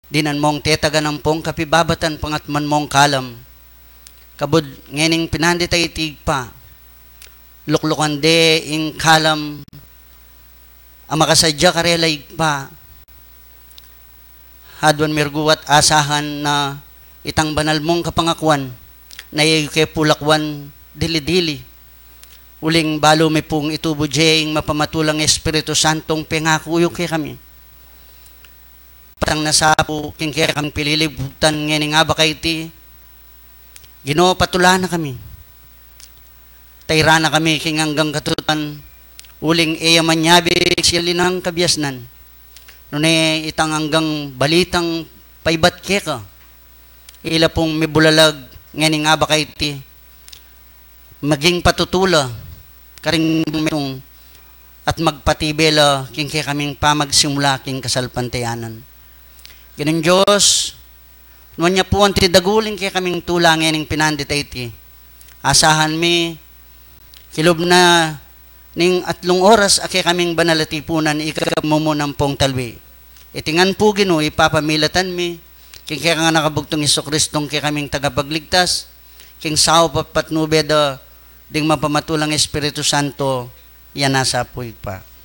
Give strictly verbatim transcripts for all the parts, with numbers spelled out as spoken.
dinan mong tetagan ampong kapibabatan pangatman mong kalam. Kabud ngening pinandit a iti, Ibpa, luklukan de ing kalam a makasadya karela, Ibpa. Aduan mi rugu at asahan na itang banal mong kapangakuan na e yu ke pu lakwan dili-dili. Uling balu mi pung itubu dye ing mapamatulang Espiritu Santong pengaku yu kekami. Patang na sa pu king kekaming pililibutan ngening abak a iti, Ginu, patulan na kami. Tairan na kami king anggang katutuan, uling e ya manyabis ing linang kabiasnan. Nune itang anggang balitang paibat keka, ila pung mibulalag ngening abak a iti, maging patutu la karing metung at magpatibe la king kekaming pamagsimula king kasalpantayanan. Ginung Dios, nuan ya pu anti dagul ing kekaming tula ngening pinandit a iti. Asahan mi, kilub na ning atlung oras a kekaming banal a tipunan, ika mu mu ampong talwi. Iti ngan pu, Ginu, ipapamilatan mi king kekang Anak a bugtung Jesucristong kekaming Tagapagligtas, king saup at patnube da ding mapamatulang Espiritu Santo, ya nasa pu, Ibpa.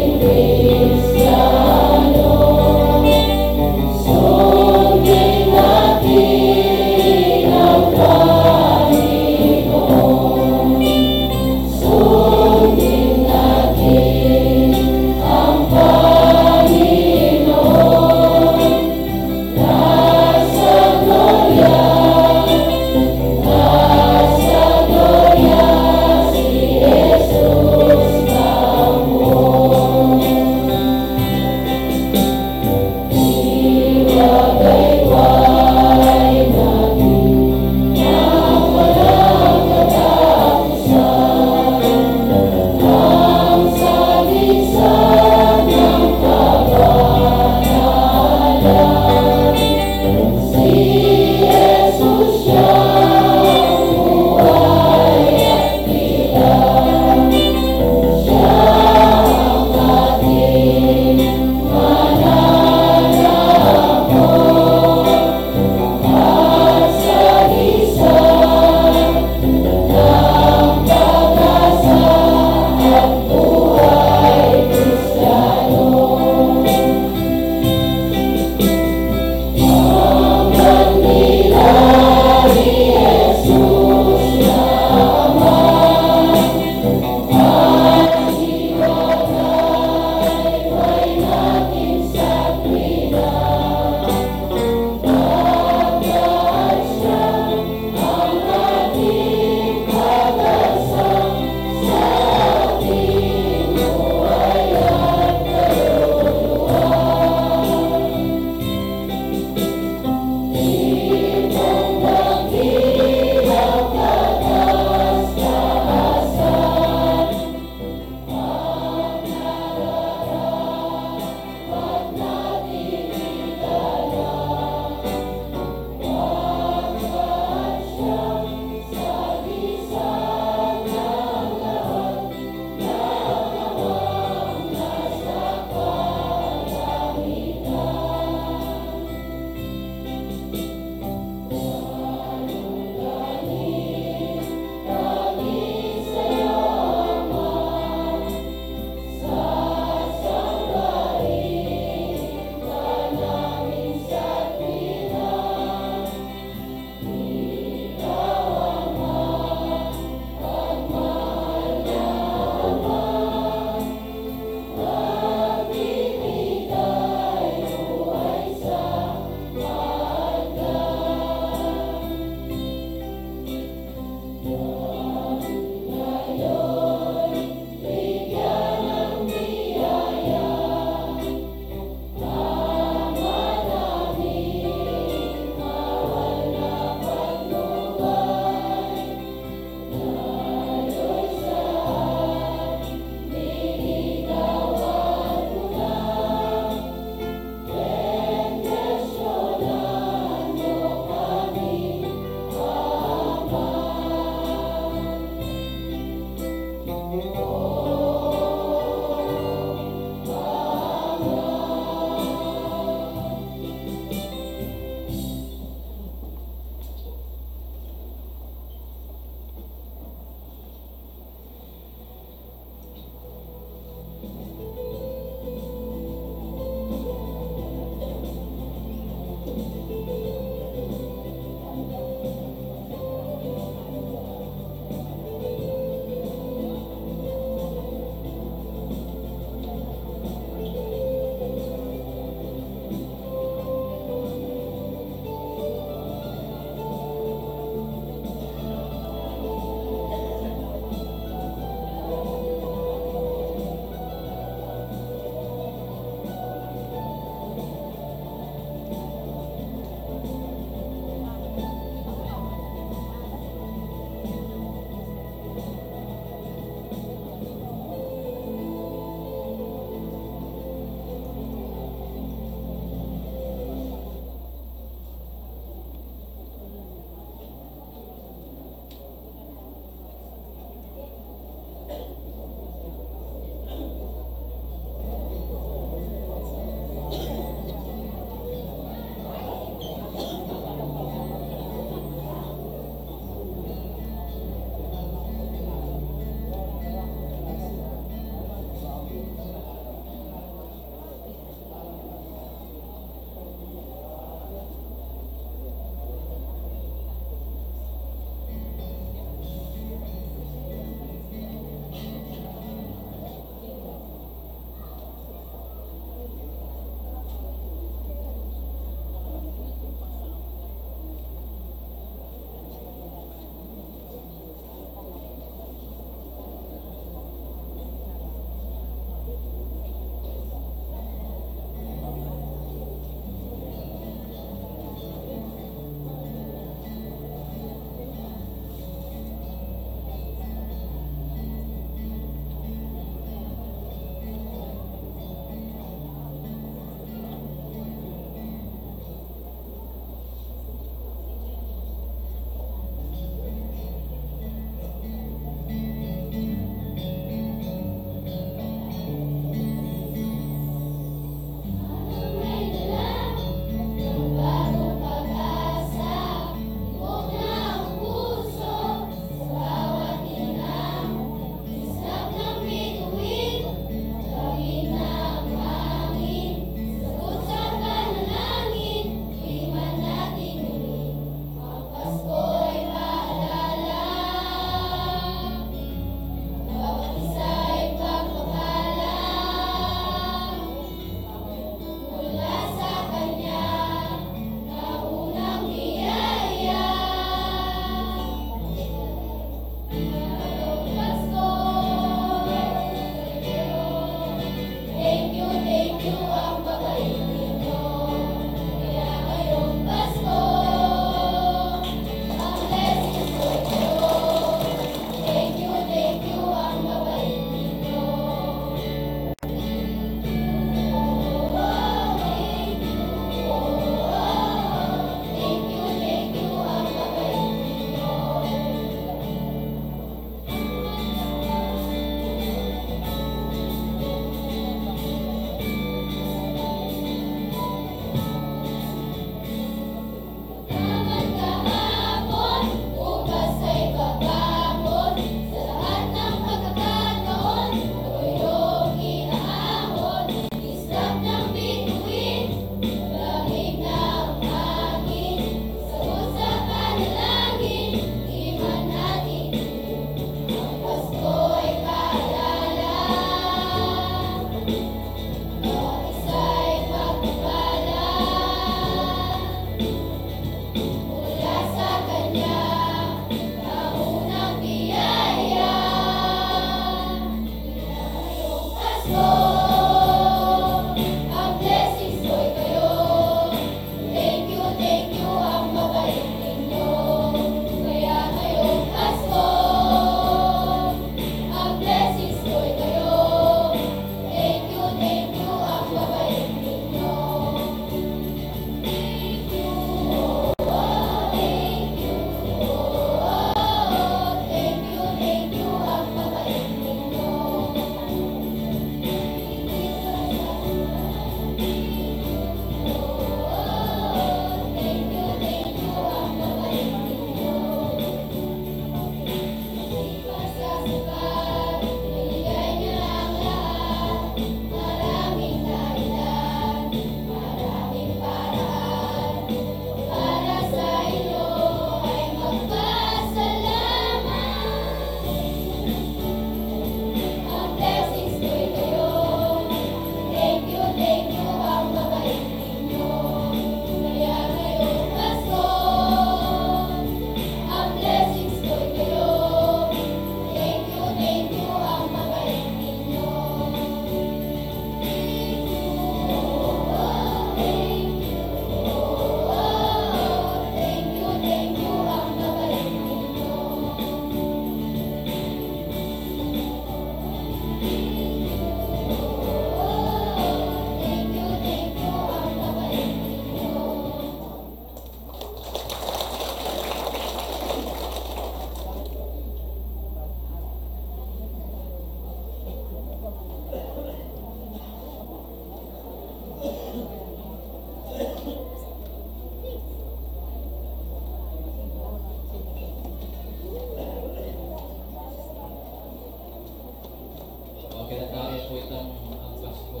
Okay na tayo po itang ang Pasko.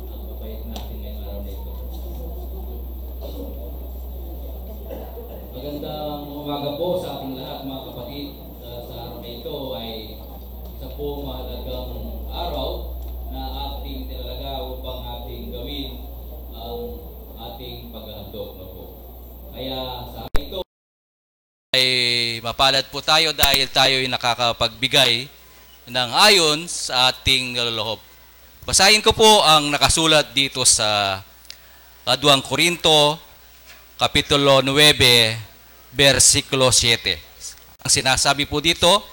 Ang mabait natin ngayong araw na ito. Magandang umaga po sa ating lahat, mga kapatid. Ah, sa araw na ito ay isa po mahalagang araw na ating tinalaga upang ating gawin ang ating paghahandog na po. Kaya sa araw na ito, ay mapalad po tayo dahil tayo'y nakakapagbigay ng ayon sa ating niloloob. Basahin ko po ang nakasulat dito sa kaduang Korinto, Kapitulo nuebe, bersikulo siyete. Ang sinasabi po dito,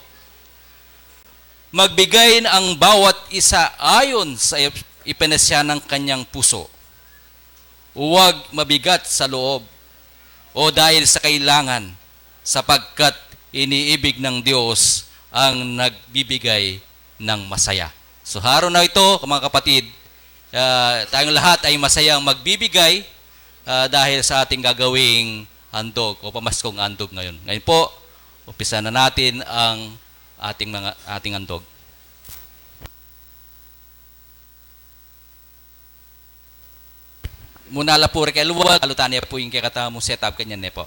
"Magbigay ang bawat isa ayon sa ip-, ipinasya ng kanyang puso. Huwag mabigat sa loob o dahil sa kailangan, sapagkat iniibig ng Diyos ang nagbibigay ng masaya." So, araw na ito, mga kapatid, ah, tayong lahat ay masayang magbibigay, ah, dahil sa ating gagawing handog o pamaskong handog ngayon. Ngayon po, umpisa na natin ang ating mga, ating handog. Muna la pu reng kaluag, alutan ne pu ing kekatamung setup, kanyan ne pu.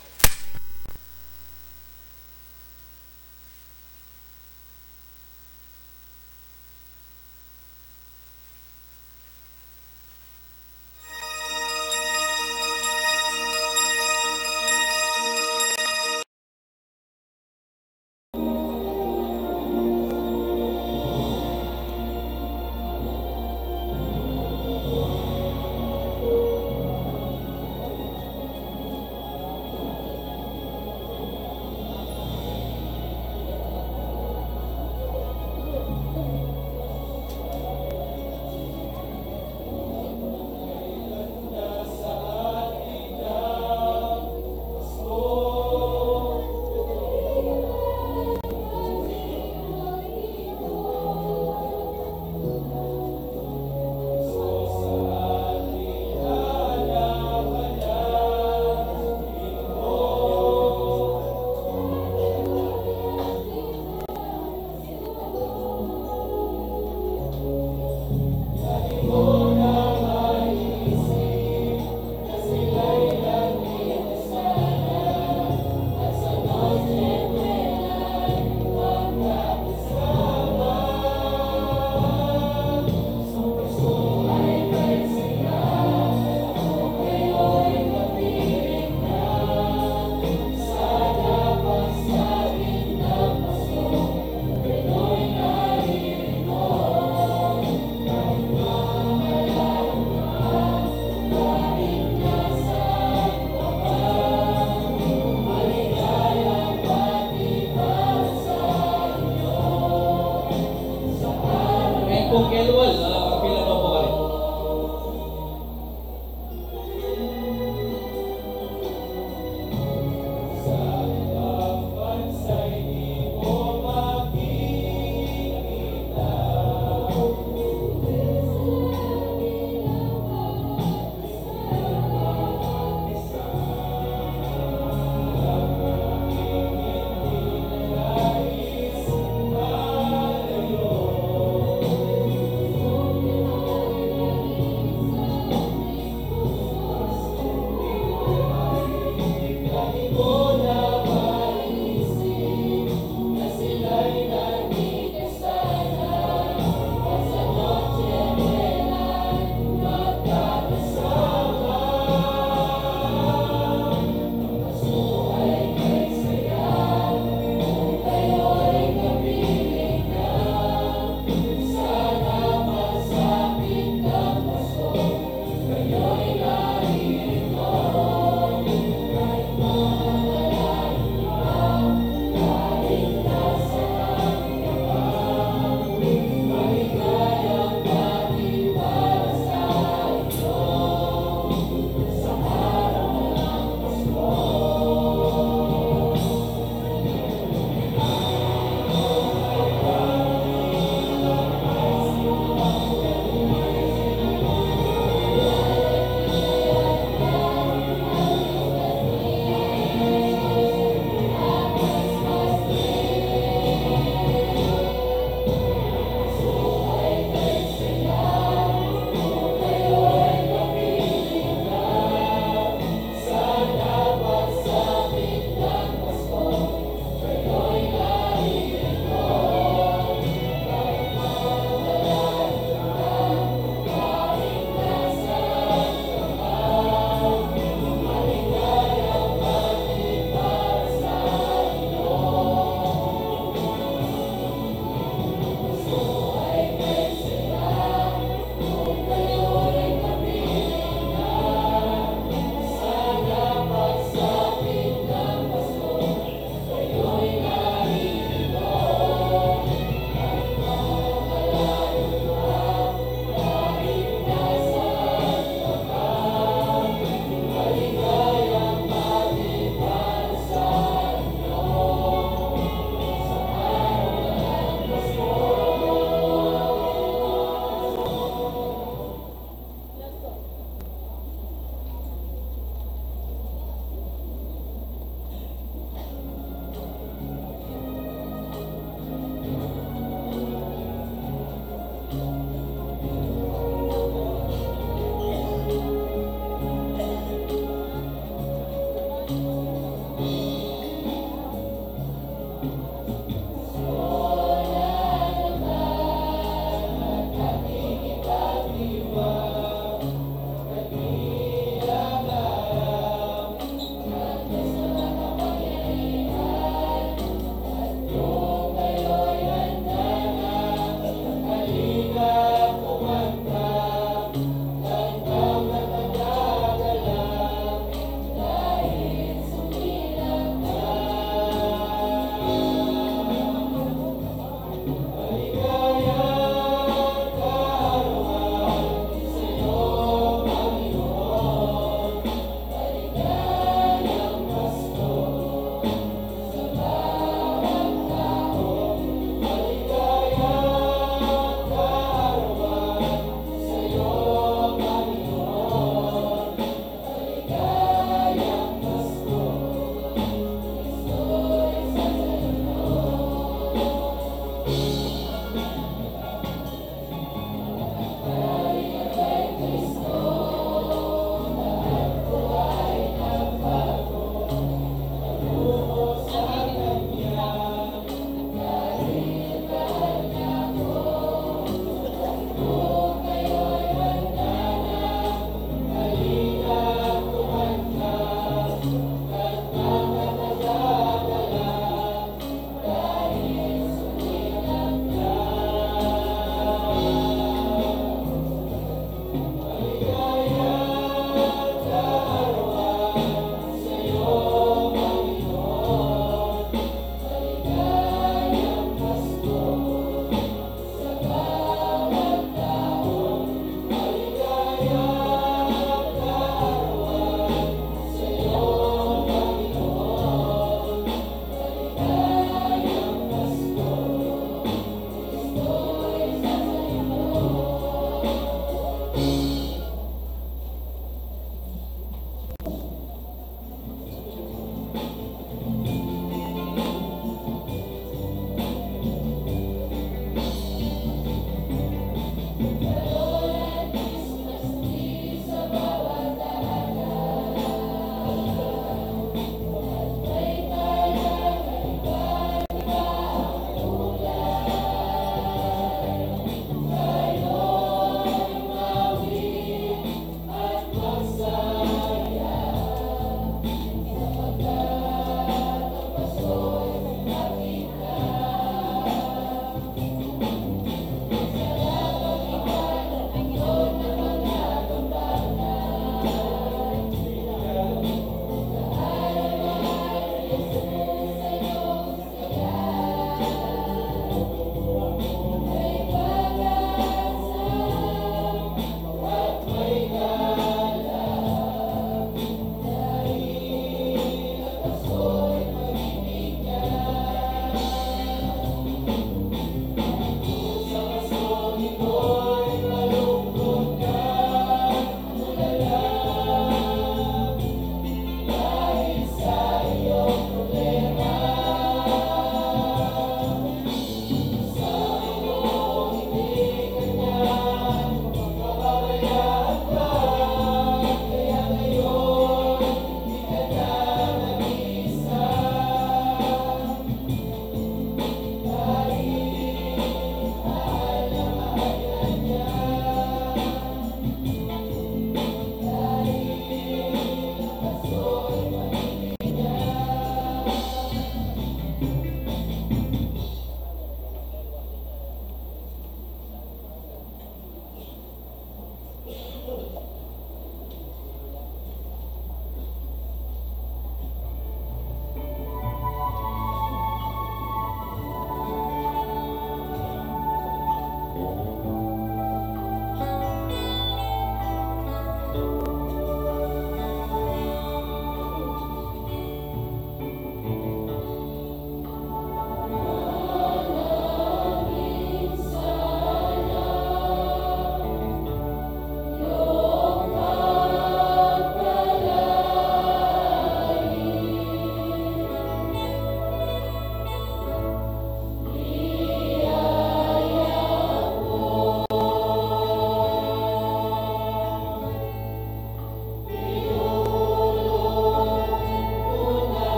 Kung kelual, ah, kapila pa po kami.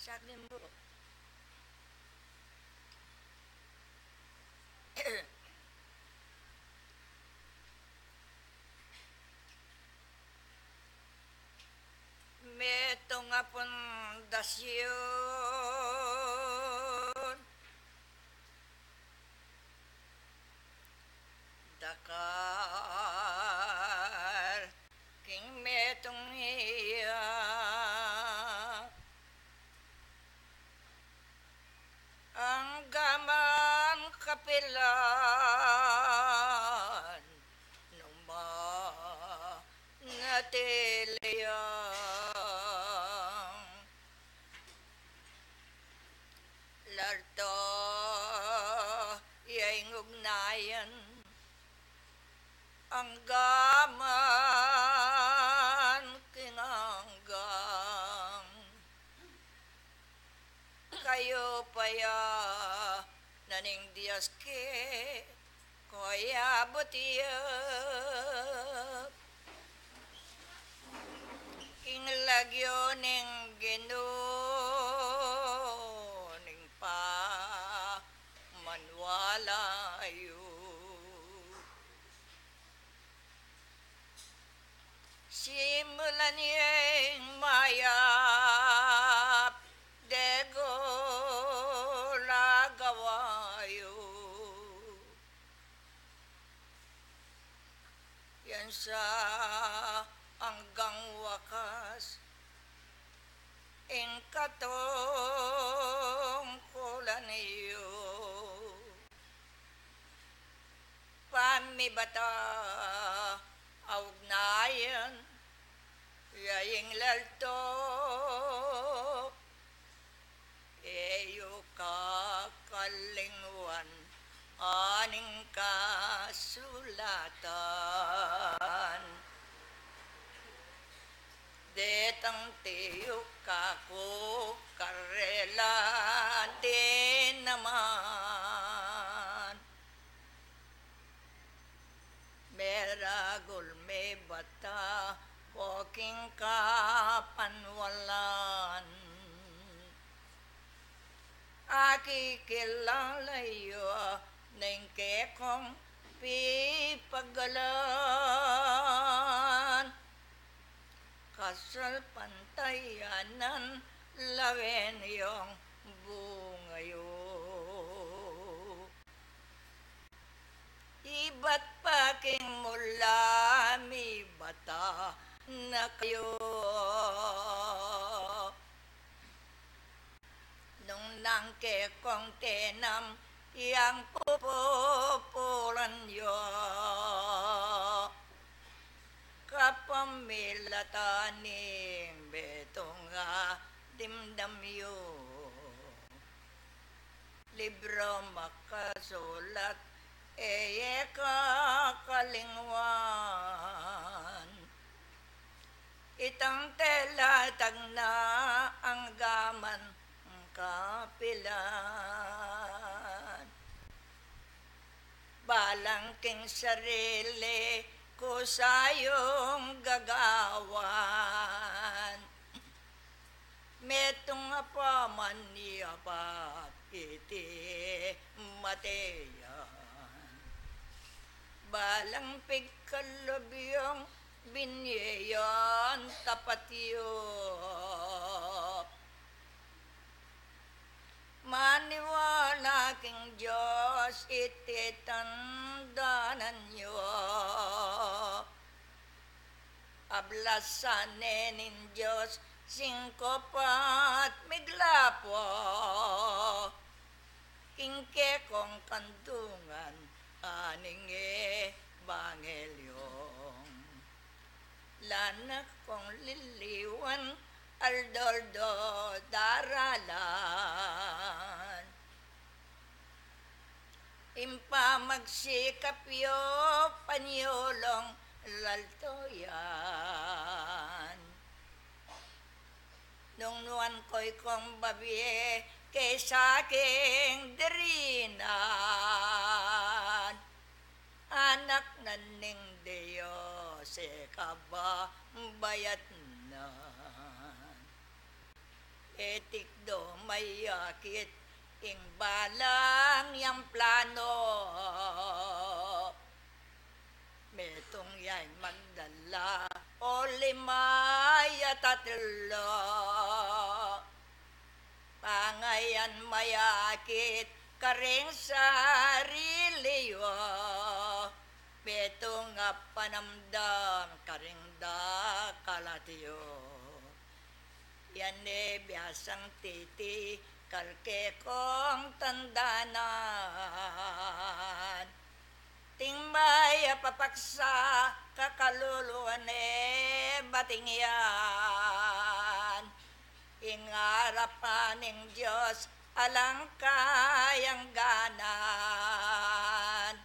Saglit mu. Metung a pundasyun, dakal king metung ya, angga man kapilan nu manatili yang larta ya ing ugnayan. anggaman king anggang. Kayu pa ya na ning Dios ke, kayabut ya king lagyu ning Ginu ning pamaniwala yu. Simulan yeng mayap, degu la gawa yu. Yan sa anggang wakas, ing katungkulan yu. Pamibata a ugnayan, ya ing lalto, e yu kakalingwan aning kasulatan. Detang tiyu kaku karela di naman. Meragul mebata ko king kapanwalan. Akikilala yu ning kekong pipagalan. Kasalpantayanan lawen yung bunga yu. Ibat pa king mula mibata na kayu. Nung nang kekong tenam yang pupupulan yu, kapamilatan ning betung a dimdam yu. Libro makasulat, e ye kakalingwan. Itang tela tagna anggaman kapilan. Balang king sarili ku sayung gagawan. Metung a pamanyapat iti mate yan. Balang pigkalub yung binye yan tapat yu. Maniwala king Dios iti tandanan yu. Ablasan ne ning Dios singkup at miglapwa king kekong kandungan aning ebanghelyo. Lanak kong liliwan aldo-aldo daralan. Ing pamagsikap yu panyulung lalto yan. Nung nuan koy kong babie kesa king dirinan. Anak na ning Dios e kababayat na. E tikdo mayakit ing balang yang plano. Metung ya ing magdala o lima ya tatlo. Pangayan mayakit karing sarili yu. Metung a panamdam karing dakal at yu. Yan e biasang titi kalke kong tandanan. Ting mayap a paksa kakaluluan e bating yan. Ing arapan ning Dios alang kayangganan.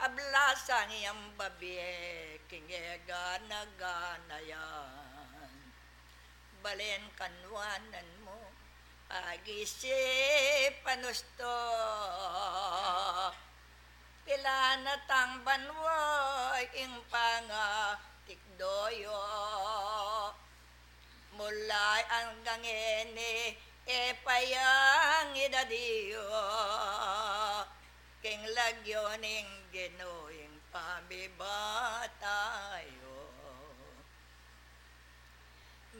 Abla Sasang yang babie king egana-gana yan. Balen kanuanan mu, agisi panusto. Pilanatang banua ing pangatikdo yu. Mula anggang ini, e pa yang idadiu. King lagyu ning Ginu ing pamibatayu.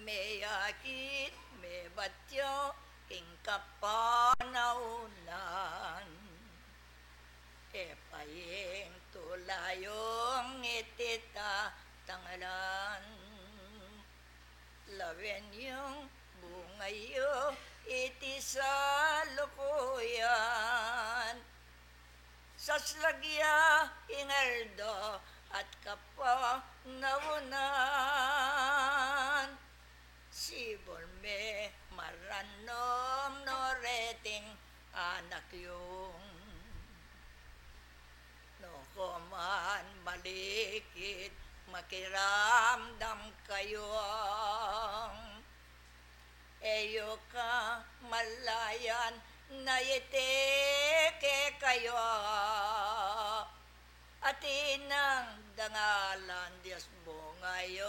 Meyakit, mebatyu king kapanaunan. E pa ing tula yung iti tatanglan. Lawen yung bunga yu iti salukuyan. Saslag ya ing aldo at kapanaunan. Sibul me maranum no reting anak yung. Nukarin malikit makiramdam kayung. E yu kamalayan na iti kekayu. Atin nang dangalan Dios bunga yu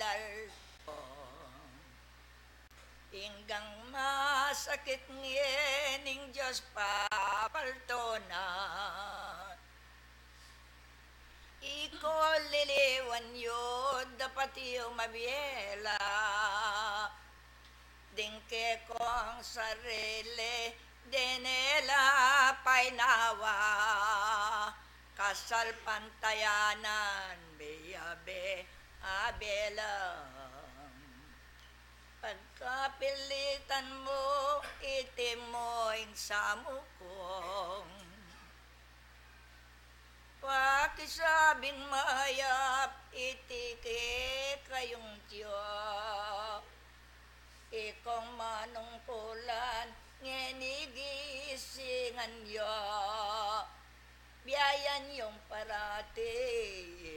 lalto. Inggang masakit ngening Dios papaltunan. Ikong liliwan yu dapat yu mabiela. Ding kekong sarili dine la painawa. Kasalpantayanan miyabe abelang. Pagkapilitan mu, iti mu ing samu kung pakisabing mayap iti kekayung tia. Ikong manungkulan ngeni gisingan yu. Biayan yung parati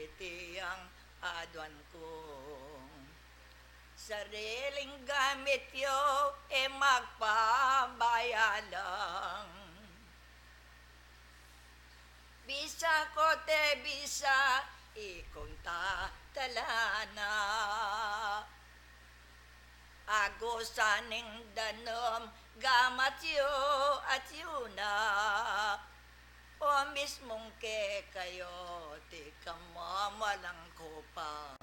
iti ang aduan kung sariling gamit yu e magpabaya lang. Bisa ko te bisa ikong tatalana. Agusan ning danum gamat yu at yu na. O mismung kekayu ti kamamalang kupa.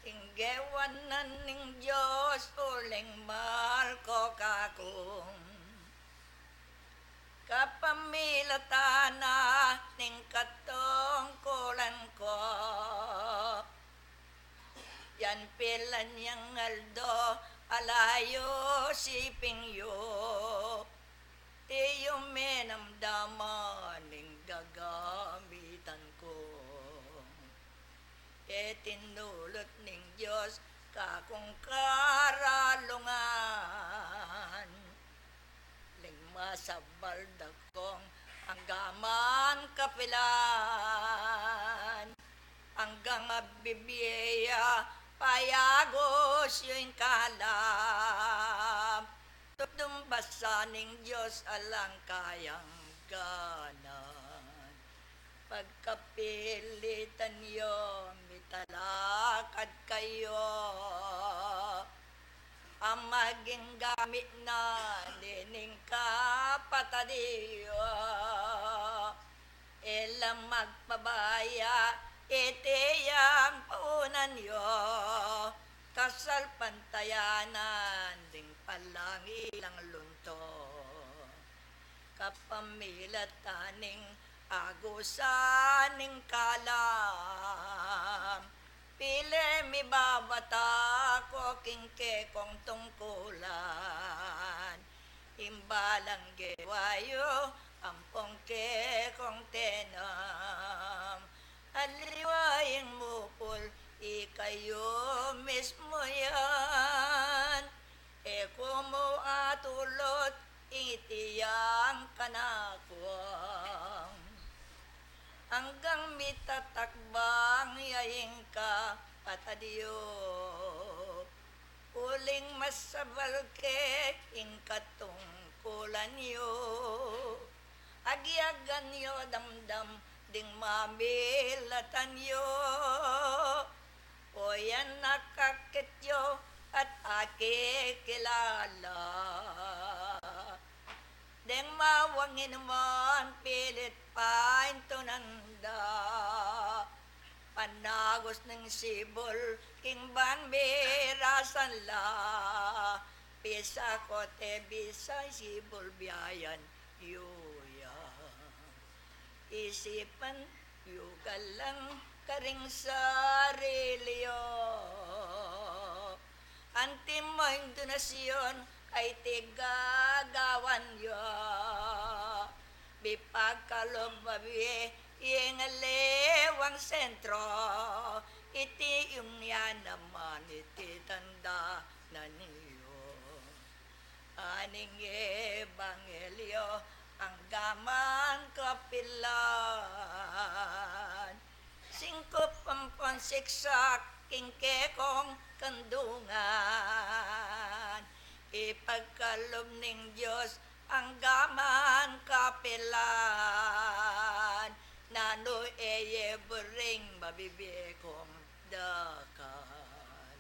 Ing gewanan ning Dios uling mal ko kakung. Kapamilatan na ning katungkulan ko. Yan pilan yang aldo ala yu siping yu. Ti yu menamdaman ning gagamitan ku. E tinulut ning Dios kakung karalungan. Ling masabal dakong anggaman kapilan. Anggang abibie ya payagus yu ing kalam. Tumbas sa ning Dios alang kayang ganan. Pagkapilitan yu mitalakad kayu. Ang maging gamit na nining kapatad yu. E la magpabaya iti yang paunan yu. Kasalpantayanan ding palangilang lunto. Kapamilatan ning agusan ning kalam. Pili mibabata ko king kekong tungkulan. Imbalang gewa yu ampong kekong tenam. Aliwa ing mupul ikayu mismu yan. E ku mu atulut iti yang kanaku. anggang mitatakbang ya ing kapatad yu. Uling masabal ke ing katungkulan yu, agyagan yu damdam ding mamilatan yu. O yan nakakit yu at akikilala. Deng mawangin man pilit paintunan da. Panagus ning sibul king ban mirasan la. Bisa ko te bisa sibul biayan yu ya. Isipan yu galang karing sarili yu. Antimo ing donasyon a iti gagawan yu. Mipagkalub a bie ing aliwang sentro, iti ing ya naman iti tanda na niyu. Aning ebanghelyo anggaman kapilan. Singkup ampon siksak king kekong kandungan. Ipagkalub ning Dios anggaman kapilan. Nanu e ye buring mabibie kong dakal.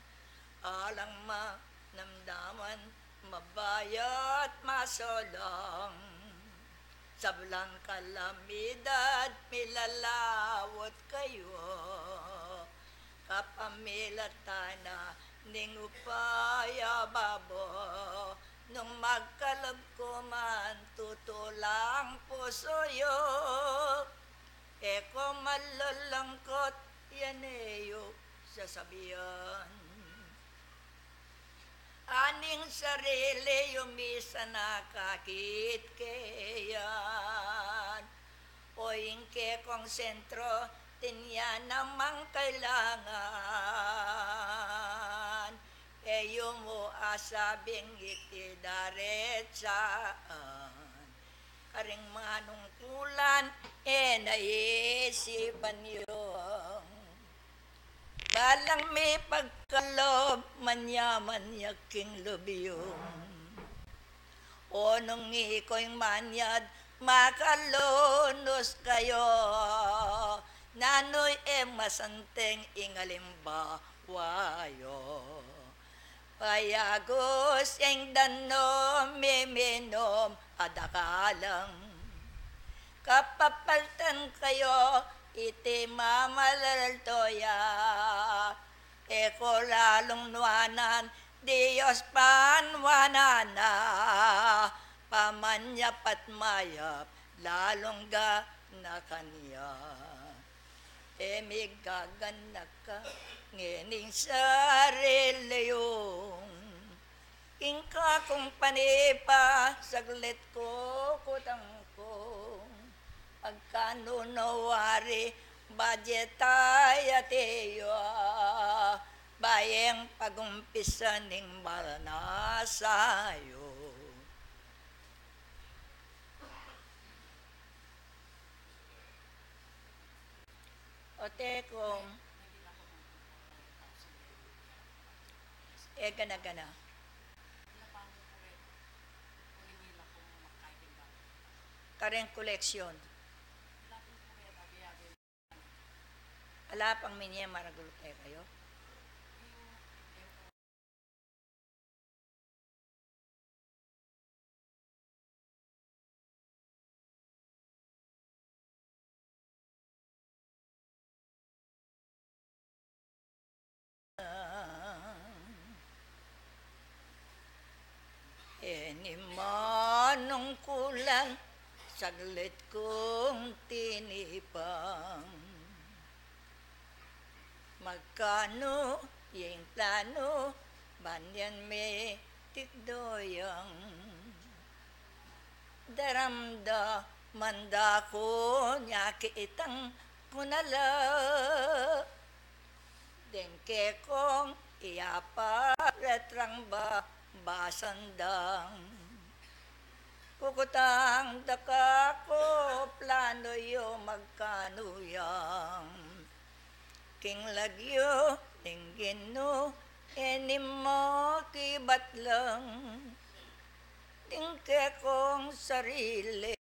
Alang manamdaman, mabayat masolang. Sablang kalamidad, milalawot kayu. Kapamilatan na ning upaya babo, nung magkalub ku man tutulang pusu yu. E ku malulungkut, yan e yu sasabian. Aning sarili yu misan akakit ke yan. O ing kekong sentro, tin ya namang kailangan. E yu mu asabing iti daretsaan. Karing manungkulan, e na isipan yu. Balang mipagkalub, manyaman ya king lub yu. O nung ikoy manyad, makalunus kayu. Nanu e masanting ing alimbawa yu. Payagus ing danum, miminum a dakalang. Kapapaltan kayu iti mamalalto ya. E ku lalung nuanan, Dios panuanan na. Pamanyap at mayap, lalung ganakan ya. E migaganaka ngening sarili yung. Ing kakung panipa, saglit ku kutang ku. Pagka nunawari, budget ay atiyo. Bayeng pag-umpisa ning maranasan yu. O tekong, e gana-gana. Kareng koleksyon. Ala pang minye maragul kekayu. E ni manungkulan, saglit kung tinipang. Magkanu ing planu, ban yan me tikdo yang. Daramdaman da ku nya kitang ku na la. Deng kekong iyapa retrang ba basan dang. Kukutang da ka ku, plano yu magkanuyang. King lagyu ning Ginu, e ni mu kibatlang ding kekong sarili.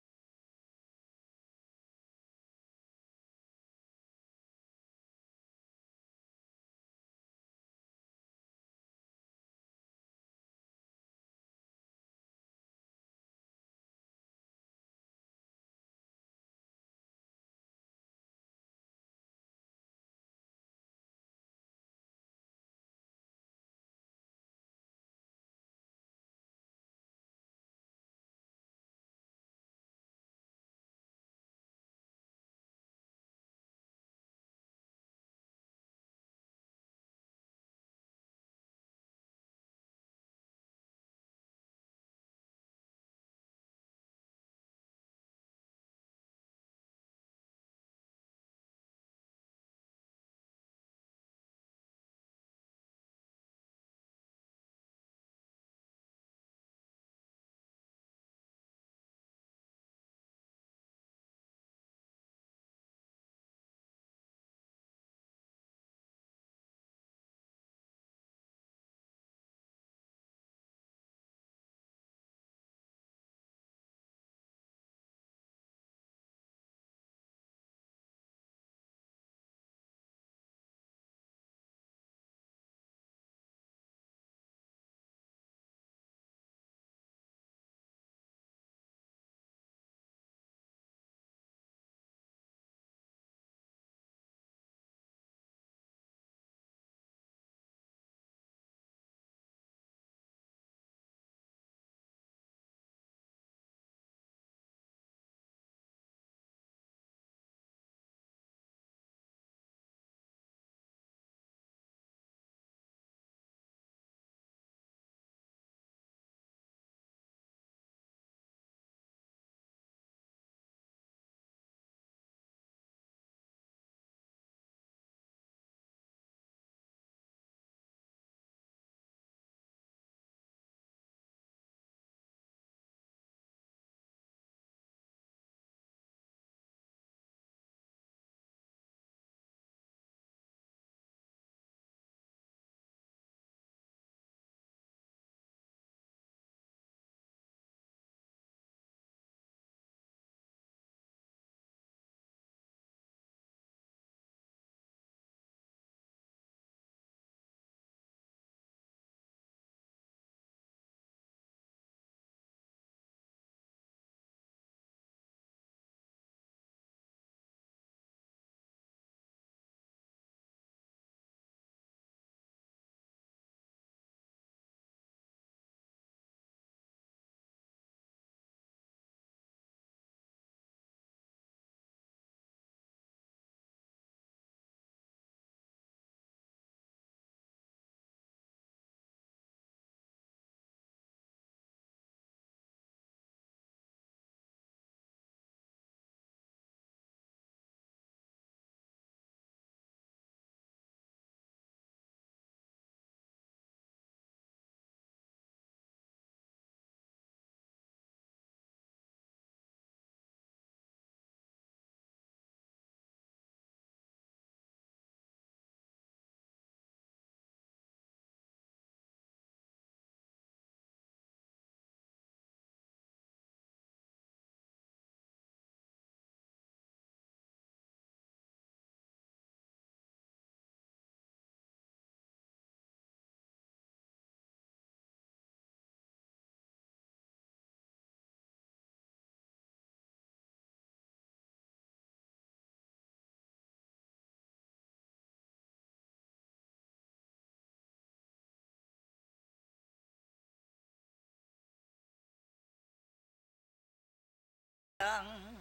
Ang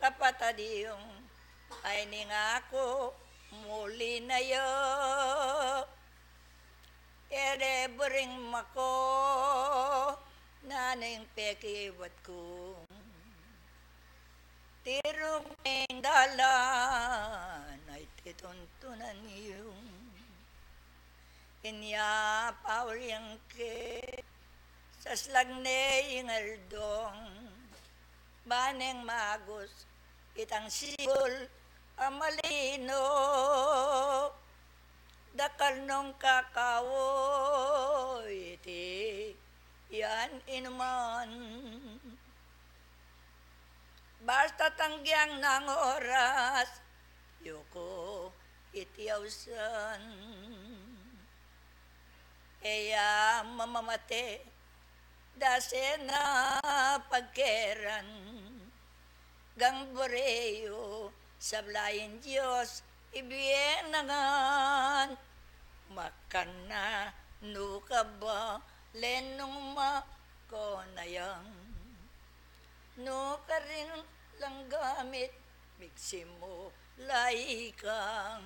kapatad yu, ay ning aku muli na ya, e de buring mako, nanu ing pekibat ku. Tiruk ning dalan, ay tituntunan yu. Inya pauli yang ke Taslagne ing aldong, ba neng magus itang sikul a malino. Dakal nong kakau iti yan inuman. Basta tanggiang nang oras, yuku iti ausan. E ya mamamate, dase na pagkeran, gang buri yu sabla ing Dios ibie na ngan. Makananu ka ba lenung makonayang? Nu karin lang gamit migsimula ikang?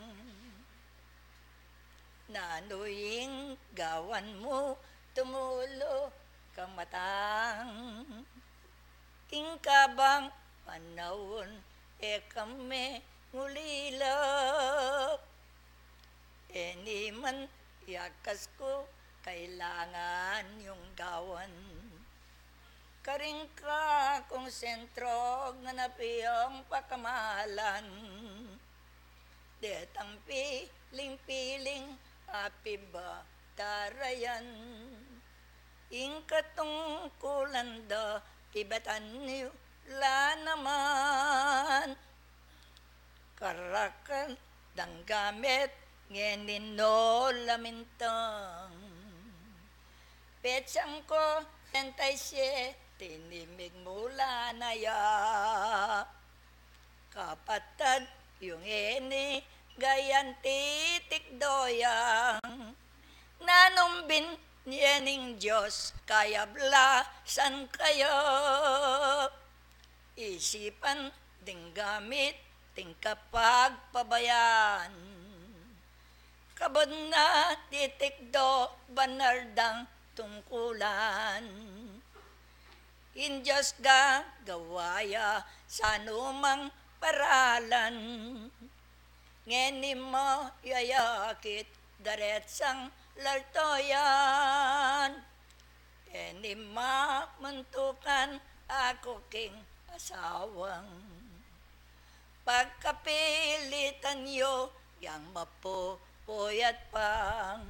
Nanu ing gawan mu tumulu ka matang? King kabang panaun e ka mengulila. E ni man yakas ku kailangan yung gawan. Karing kakung sentro ngan apiang pakamalan. Detang piling-piling api ba tarayan? Ing katungkulan da kibatan yu la naman. Karakan dang gamit ngeni no lamintang. Petsang ko trenta y siete, tinimig mula na ya. Kapatad, yung ini gayan titikdo yang. Nanung binye ning Dios kayablasan kaya? Isipan ding gamit ding kapagpabayan. Kabud na titikdo banal dang tungkulan. Ing Dios gagawa ya sa numang paralan. Ngeni mo yayakit daretsang laltoyan. Ngeni mamuntukan aku king asawang. Pagkapilitan yu yang mapupuyat pang.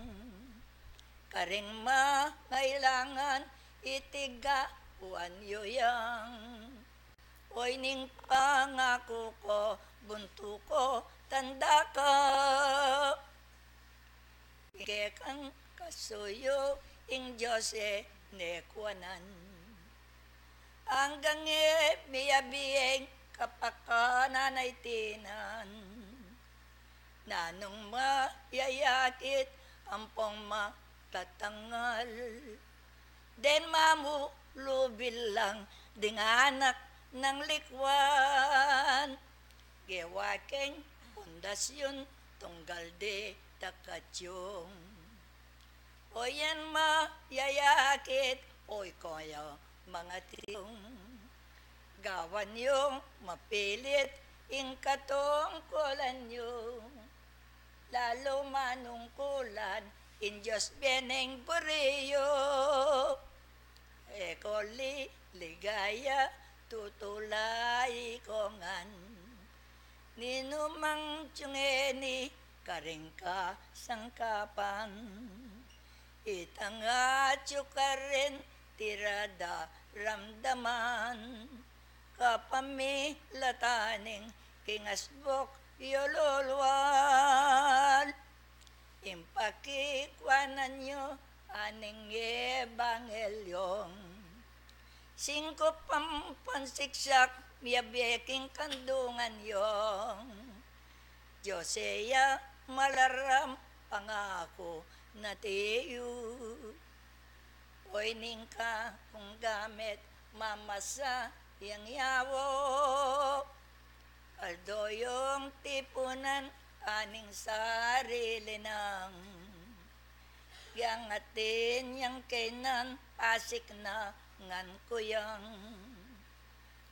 Karing mangailangan itigawan yu yang. Oy ning pangaku ko, buntu ko, tanda ka. Kekang kasuyu ing Dios e ne kuanan. Anggang e miyabieng kapakanan a itinan. Nanung mayayakit ampong matatangal. Den mamulubil lang ding anak nang likuan. Gewa keng pundasyun tunggal di takatyung. O yan mayayakit, o ikoyo mangatyung. Gawan yung mapilit ing katungkulan yu. Lalu manungkulan ing Dios bieneng buri yu. E ko liligaya tutulay ko ngan. Ninumang tiyung e ni karing kasangkapan. Itang atyu karin tira daramdaman. Kapamilatan ning king asbuk yu lulual. Ing pakikuanan yu aning ebangelyung. Singkup ampong siksak miyabie king kandungan yung. Dios e ya malaram pangaku na tiyu. Oy ning kakung gamit mamasa yang yawo. Aldo yung tipunan aning sarili nang. Yang atin yang kainan pasik na ngan kuyang.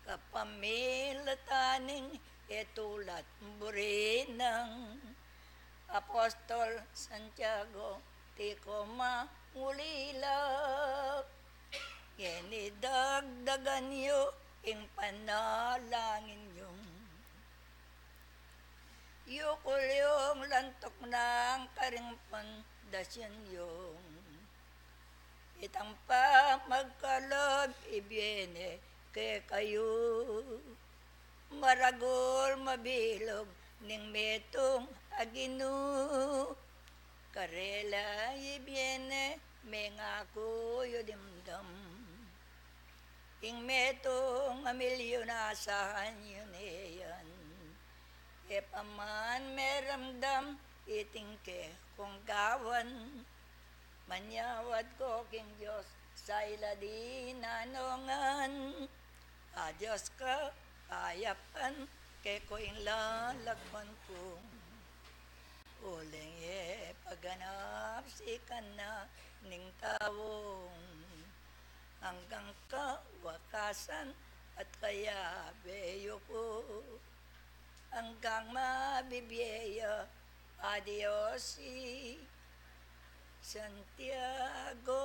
Kapamilatan ning e tulat buri nang Apostol Santiago, ti ko mangulila. Ngeni dagdagan yu ing panalangin yu. Yukul yung lantuk nang karing pundasyon yu. Itang pamagkalub ibie ne kekayu. Maragul mabilug ning metung a Ginu. Karela ibie ne mengaku yu dimdam. Ing metung a milyun asahan yu ne yan. E pa man meramdam iting kekong gawan. Manyawad ko king Dios sa ila di nanongan. A Dios ka, kayapan, keku ing lalakwan ku. Uling e paganap sikan na ning taung anggang kawakasan at kayabe yu ku. Anggang mabibie ya, Adios i Santiago.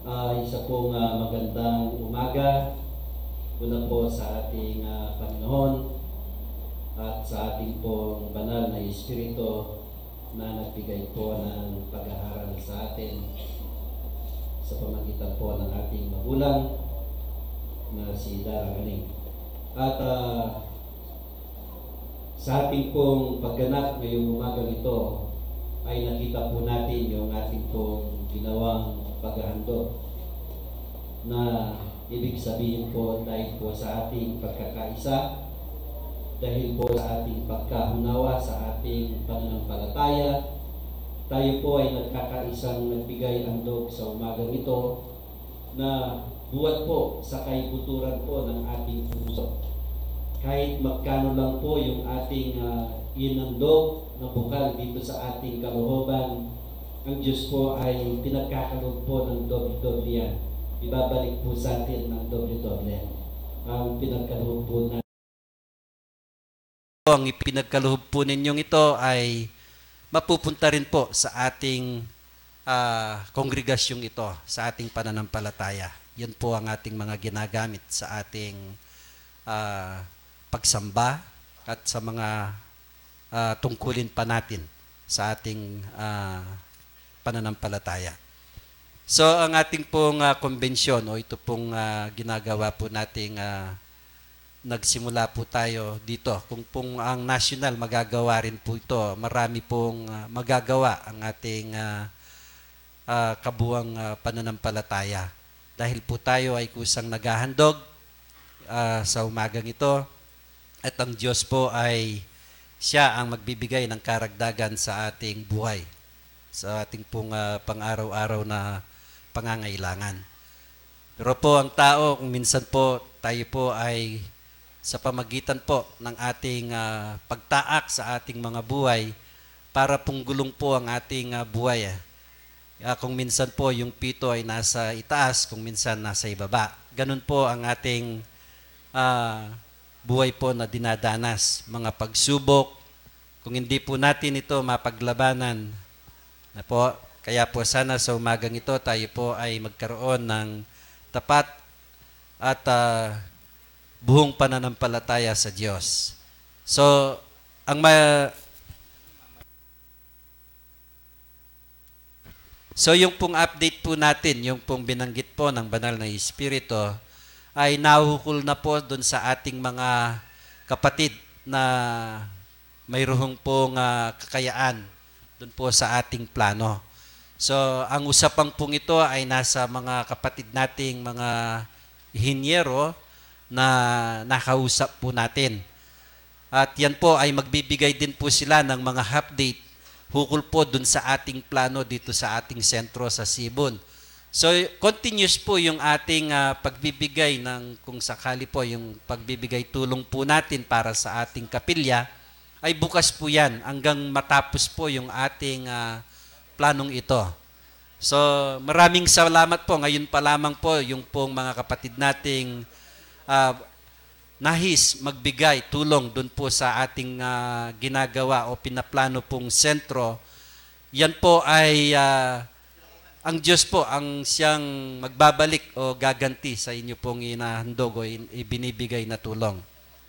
Ah, isa pong, ah, magandang umaga mula po sa ating, ah, Panginoon at sa ating pong banal na Espiritu na nagbigay po ng pag-aaral sa atin sa pamagitan po ng ating magulang na si Dara Galing. At, ah, sa ating pong pagganap ngayong umagang ito, ay nakita po natin yung ating pong ginawang paghahandog na ibig sabihin po dahil po sa ating pagkakaisa, dahil po sa ating pagkaunawa sa ating pananampalataya, tayo po ay nagkakaisang nagbigay handog sa umagang ito na buhat po sa kaibuturan po ng ating puso. Kahit magkano lang po yung ating, ah, inandog na bukal dito sa ating kalooban, ang Diyos po ay pinagkakaloob po ng doble-doble yan. Ibabalik po sa atin ng doble-doble ang pinagkaloob po na ang ipinagkaloob po ninyong ito ay mapupunta rin po sa ating, ah, kongregasyong ito, sa ating pananampalataya. Yan po ang ating mga ginagamit sa ating, ah, pagsamba at sa mga, ah, tungkulin pa natin sa ating, ah, pananampalataya. So, ang ating pong, ah, konbensyon o ito pong, ah, ginagawa po nating, ah, nagsimula po tayo dito. Kung pong ang national, magagawa rin po ito. Marami pong, ah, magagawa ang ating, ah, ah, kabuang, ah, pananampalataya. Dahil po tayo ay kusang naghahandog, ah, sa umagang ito, at ang Diyos po ay siya ang magbibigay ng karagdagan sa ating buhay, sa ating pong, ah, pang-araw-araw na pangangailangan. Pero po ang tao, kung minsan po, tayo po ay sa pamagitan po ng ating, ah, pagtaak sa ating mga buhay para pong gulong po ang ating, ah, buhay, eh. Ah, kung minsan po yung pito ay nasa itaas, kung minsan nasa ibaba. Ganun po ang ating, ah, buhay po na dinadanas, mga pagsubok. Kung hindi po natin ito mapaglabanan, na po, kaya po sana sa umagang ito tayo po ay magkaroon ng tapat at, ah, buhong pananampalataya sa Diyos. So, ang ma- So, yung pong update po natin, yung pong binanggit po ng Banal na Espiritu, ay nahukul na po dun sa ating mga kapatid na mayroong pong, ah, kakayaan dun po sa ating plano. So, ang usapan pong ito ay nasa mga kapatid nating mga inhinyero na nakausap po natin. At yan po ay magbibigay din po sila ng mga update hukul po dun sa ating plano dito sa ating sentro sa Sibon. So, continuous po yung ating, ah, pagbibigay ng, kung sakali po, yung pagbibigay tulong po natin para sa ating kapilya, ay bukas po yan hanggang matapos po yung ating, ah, planong ito. So, maraming salamat po. Ngayon pa lamang po, yung pong mga kapatid nating, ah, nahis magbigay tulong dun po sa ating, ah, ginagawa o pinaplano pong sentro. Yan po ay, ah, ang Diyos po ang siyang magbabalik o gaganti sa inyo pong inahandog o in-, ibinibigay na tulong.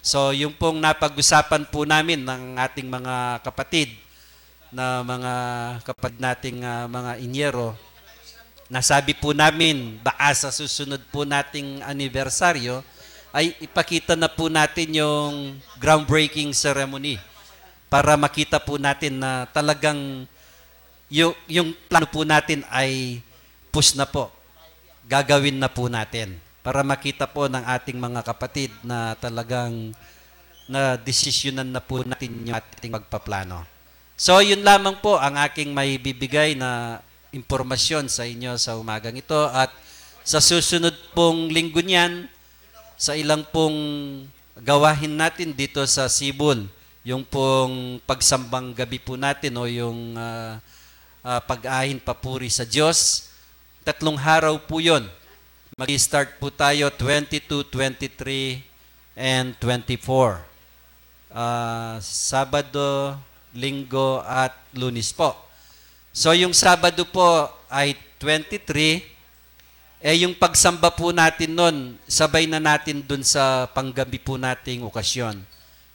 So, yung pong napag-usapan po namin ng ating mga kapatid, na mga kapatid nating, ah, mga inyero, nasabi po namin, baka sa susunod po nating anibersaryo, ay ipakita na po natin yung groundbreaking ceremony para makita po natin na talagang yung, yung plano po natin ay pus na po. Gagawin na po natin para makita po ng ating mga kapatid na talagang na desisyonan na po natin yung ating pagpaplano. So, yun lamang po ang aking maibibigay na impormasyon sa inyo sa umagang ito. At sa susunod pong linggo niyan, sa ilang pong gawahin natin dito sa Sibol, yung pong pagsambang gabi po natin o yung, ah, ah, pag-ahin papuri sa Diyos, tatlong araw po yun. Mag-start po tayo twenty-two, twenty-three, and twenty-four. Ah, Sabado, Linggo, at Lunes po. So, yung Sabado po ay twenty-three, Eh, yung pagsamba po natin nun, sabay na natin dun sa panggabi po nating okasyon.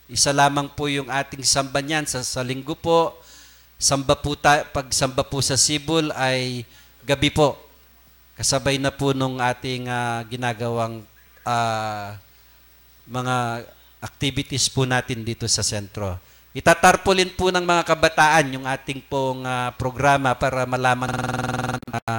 Isa lamang po yung ating samba niyan sa, sa linggo po. Samba po ta-, pagsamba po sa sibol ay gabi po. Kasabay na po nung ating, ah, ginagawang, ah, mga activities po natin dito sa sentro. Itatarpaulin po ng mga kabataan yung ating pong, ah, programa para malaman ng mga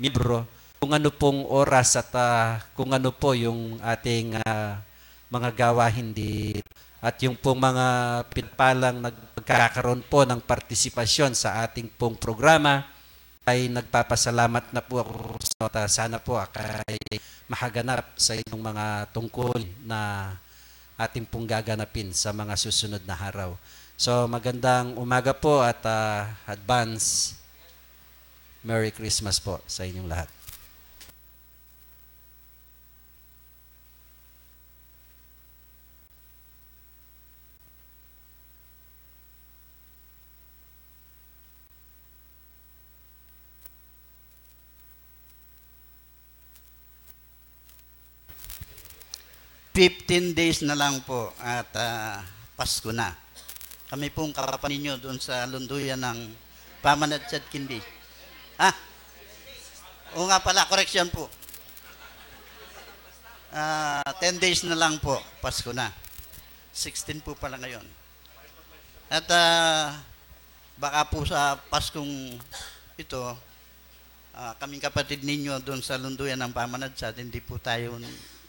miyembro kung ano pong oras at, ah, kung ano po yung ating, ah, mga gawain dito. At yung pong mga pinagpalang nagkakaroon po ng partisipasyon sa ating pong programa, ay nagpapasalamat na po ako sa, at sana po, ah, kay makaganap sa inyong mga tungkol na ating pong gaganapin sa mga susunod na araw. So, magandang umaga po at, ah, advance Merry Christmas po sa inyong lahat. Fifteen days na lang po at, ah, Pasko na. Kami pong kapatid ninyo doon sa Lunduyan ng Pamanadsad Kindi. Ah, o nga pala, correction po. Ah, ten days na lang po, Pasko na. Sixteen po pala ngayon. At, ah, baka po sa Paskong ito, ah, kaming kapatid ninyo doon sa Lunduyan ng Pamanadsad, hindi po tayo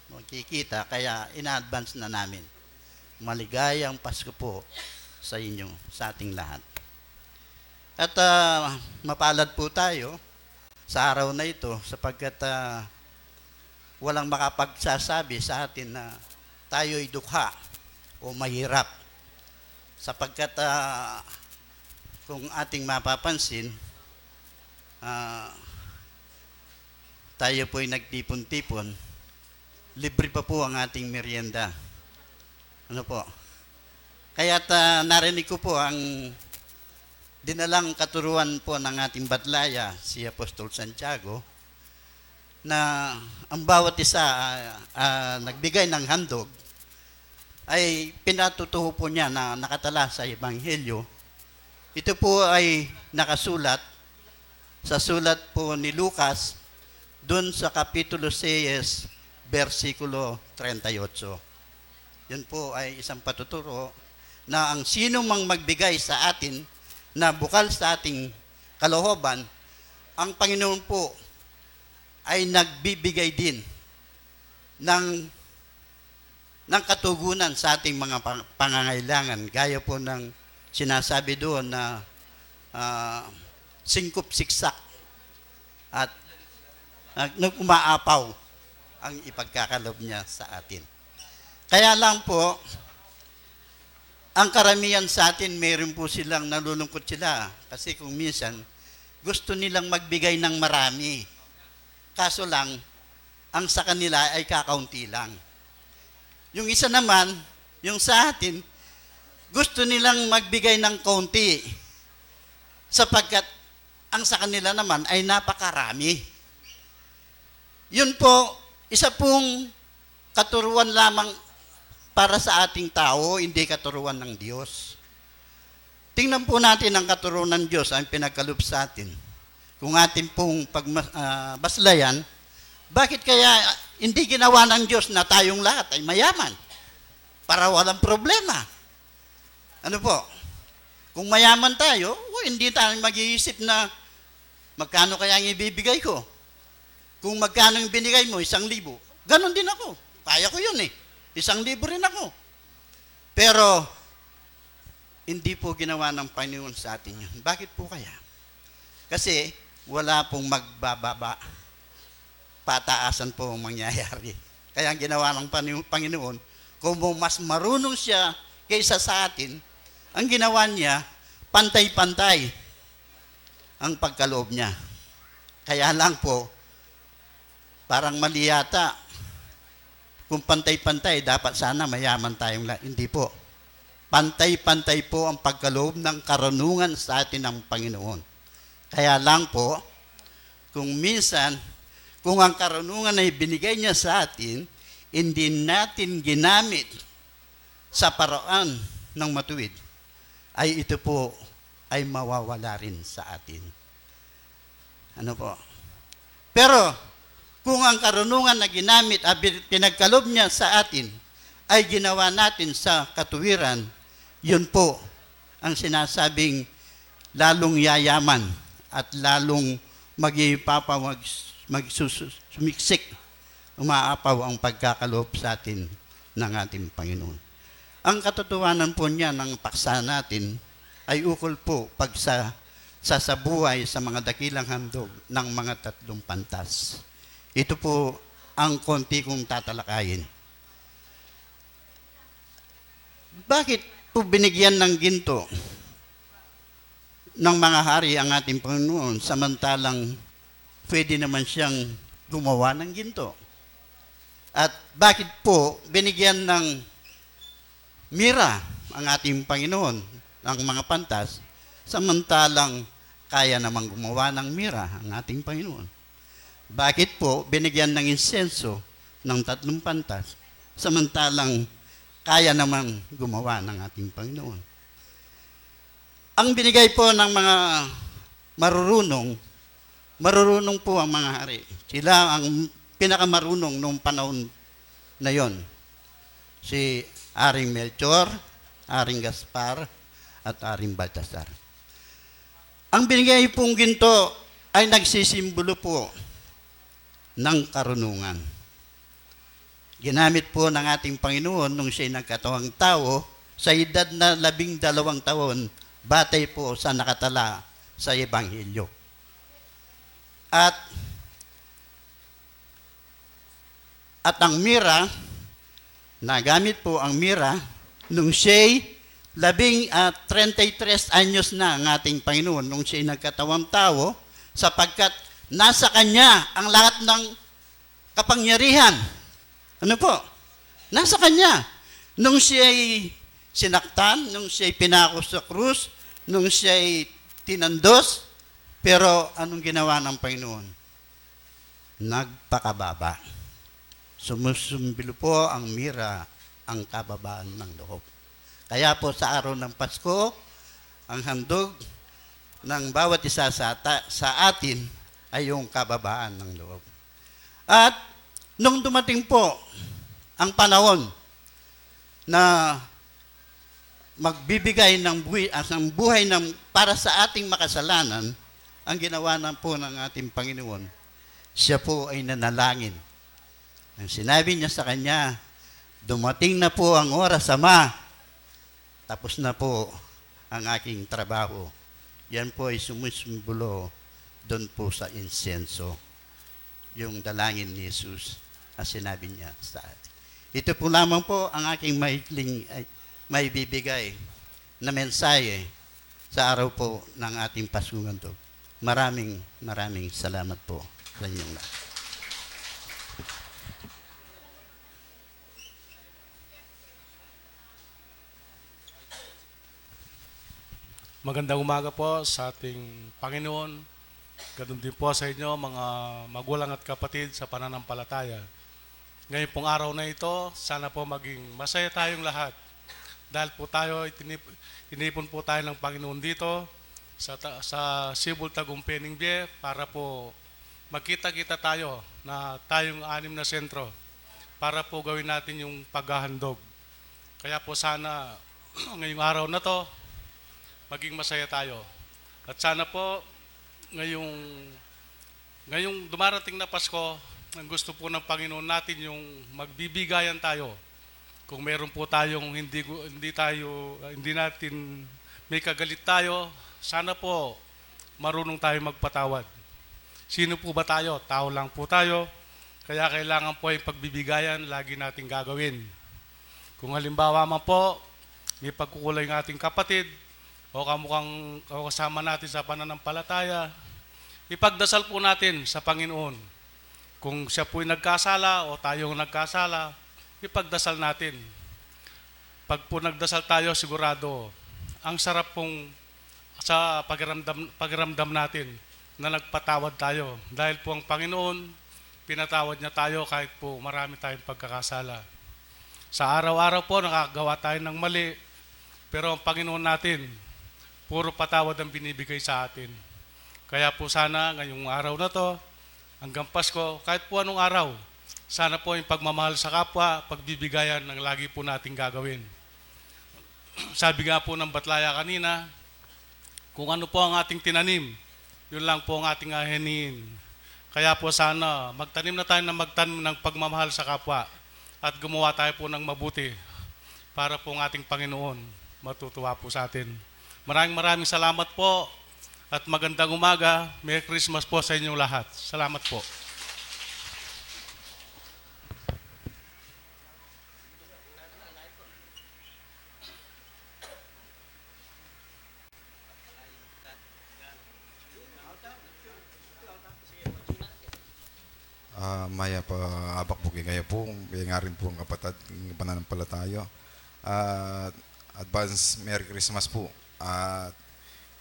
magkikita, kaya in-advance na namin. Maligayang Pasko po sa inyo, sa ating lahat. At, ah, mapalad po tayo sa araw na ito sapagkat, ah, walang makapagsasabi sa atin na tayo'y dukha o mahirap. Sapagkat, ah, kung ating mapapansin, ah, tayo po'y nagtipon-tipon, libre pa po ang ating merienda. Ano po? Kaya't, ah, narinig ko po ang dinalang katuruan po ng ating batlaya, si Apostol Santiago, na ang bawat isa, ah, ah, nagbigay ng handog ay pinatutuho po niya na nakatala sa Ebanghelyo. Ito po ay nakasulat sa sulat po ni Lucas, dun sa Kapitulo sais, bersikulo treinta y ocho. Yun po ay isang patuturo na ang sino mang magbigay sa atin na bukal sa ating kalooban, ang Panginoon po ay nagbibigay din ng, ng katugunan sa ating mga pang-, pangangailangan. Gaya po ng sinasabi doon na, ah, singkup siksak at, at nag-umaapaw ang ipagkakaloob niya sa atin. Kaya lang po, ang karamihan sa atin, meron po silang nalulungkot sila. Kasi kung minsan, gusto nilang magbigay ng marami. Kaso lang, ang sa kanila ay kakaunti lang. Yung isa naman, yung sa atin, gusto nilang magbigay ng kaunti. Sapagkat ang sa kanila naman ay napakarami. Yun po, isa pong katuruan lamang para sa ating tao, hindi katuruan ng Diyos. Tingnan po natin ang katuruan ng Diyos, ang pinagkaloob sa atin. Kung atin pong pagma-, ah, baslayan, bakit kaya hindi ginawa ng Diyos na tayong lahat ay mayaman? Para walang problema. Ano po? Kung mayaman tayo, o, hindi tayo mag-iisip na magkano kaya ang ibibigay ko. Kung magkano yung binigay mo, isang libo. Ganon din ako. Kaya ko yun eh. Isang libo rin ako. Pero, hindi po ginawa ng Panginoon sa atin yun. Bakit po kaya? Kasi wala pong magbababa. Pataasan po ang mangyayari. Kaya ang ginawa ng Panginoon, kung mas marunong siya kaysa sa atin, ang ginawa niya, pantay-pantay ang pagkaloob niya. Kaya lang po, parang mali yata. Kung pantay-pantay, dapat sana mayaman tayong lahat. Hindi po. Pantay-pantay po ang pagkaloob ng karunungan sa atin ng Panginoon. Kaya lang po, kung minsan, Kung ang karunungan ay binigay niya sa atin, hindi natin ginamit sa paraan ng matuwid, ay ito po ay mawawala rin sa atin. Ano po? Pero kung ang karunungan na ginamit at bin-, pinagkaloob niya sa atin ay ginawa natin sa katuwiran, yun po ang sinasabing lalong yayaman at lalong magipapa-, mag-, magsusu-, sumiksik, umaapaw ang pagkakaloob sa atin ng ating Panginoon. Ang katotohanan po niya ng paksa natin ay ukol po pagsa-, sasabuhay sa mga dakilang handog ng mga tatlong pantas. Ito po ang konti kong tatalakayin. Bakit po binigyan ng ginto ng mga hari ang ating Panginoon, samantalang pwede naman siyang gumawa ng ginto? At bakit po binigyan ng mira ang ating Panginoon ng mga pantas, samantalang kaya namang gumawa ng mira ang ating Panginoon? Bakit po binigyan ng insenso ng tatlong pantas, samantalang kaya namang gumawa ng ating Panginoon? Ang binigay po ng mga marurunong, marurunong po ang mga hari. Sila ang pinakamarunong nung panahon na yon. Si Haring Melchor, Haring Gaspar, at Haring Baltasar. Ang binigay pong ginto ay nagsisimbolo po ng karunungan. Ginamit po ng ating Panginoon nung siya'y nagkatawang tao sa edad na labing dalawang taon, batay po sa nakatala sa Ebanghelyo. At, at ang mira, nagamit po ang mira nung siya'y labing, ah, treinta y tres anyos na ang ating Panginoon nung siya'y nagkatawang tao, sapagkat nasa kanya ang lahat ng kapangyarihan. Ano po? Nasa kanya. Nung siya'y sinaktan, nung siya'y pinako sa krus, nung siya'y tinandos, pero anong ginawa ng Panginoon? Nagpakababa. Sumusumbilo po ang mira, ang kababaan ng loob. Kaya po sa araw ng Pasko, ang handog ng bawat isa sa ta-, sa atin ay yung kababaan ng loob. At nung dumating po ang panahon na magbibigay ng buhi-, ah, ng buhay ng, para sa ating makasalanan, ang ginawa na po ng ating Panginoon, siya po ay nanalangin. Ang sinabi niya sa kanya, "Dumating na po ang oras, Ama. Tapos na po ang aking trabaho." Yan po ay sumusumbolo doon po sa insenso, yung dalangin ni Jesus, ang sinabi niya sa atin. Ito po lamang po ang aking maikling, ay, maibibigay na mensahe sa araw po ng ating Paskong Handog. Maraming, maraming salamat po sa inyong lahat. Magandang umaga po sa ating Panginoon. Ganun din po sa inyo, mga magulang at kapatid sa pananampalataya. Ngayon pong araw na ito, sana po maging masaya tayong lahat. Dahil po tayo, itinip-, tinipon po tayo ng Panginoon dito sa ta-, sa Sibul Tagumpay, Bengue, para po magkita-kita tayo na tayong anim na sentro para po gawin natin yung paghahandog. Kaya po sana ngayong araw na 'to, maging masaya tayo. At sana po ngayong, ngayong dumarating na Pasko, ang gusto po ng Panginoon natin yung magbibigayan tayo. Kung meron po tayong hindi gu-, hindi tayo, hindi natin, may kagalit tayo, sana po marunong tayo magpatawad. Sino po ba tayo? Tao lang po tayo. Kaya kailangan po yung pagbibigayan, lagi nating gagawin. Kung halimbawa man po, may pagkukulang yung ating kapatid, o kamukang, o kasama natin sa pananampalataya, ipagdasal po natin sa Panginoon. Kung siya po'y nagkasala o tayong nagkasala, ipagdasal natin. Pag po nagdasal tayo, sigurado, ang sarap pong sa pakiramdam, pakiramdam natin na nagpatawad tayo. Dahil po ang Panginoon, pinatawad niya tayo kahit po marami tayong pagkakasala. Sa araw-araw po, nakakagawa tayo ng mali, pero ang Panginoon natin, puro patawad ang binibigay sa atin. Kaya po sana ngayong araw na to, hanggang Pasko, kahit po anong araw, sana po yung pagmamahal sa kapwa, pagbibigayan ang lagi po nating gagawin. Sabi nga po ng Batlaya kanina, kung ano po ang ating tinanim, yun lang po ang ating aheniin. Kaya po sana magtanim na tayo ng magtanim ng pagmamahal sa kapwa at gumawa tayo po ng mabuti para po ang ating Panginoon matutuwa po sa atin. Maraming maraming salamat po at magandang umaga. Merry Christmas po sa inyong lahat. Salamat po. Ah, mayap a abak pu kekayu pu, kaya ngari pu ing kapatad, ing pananampalataya. Ah, advance Merry Christmas pu. Ah,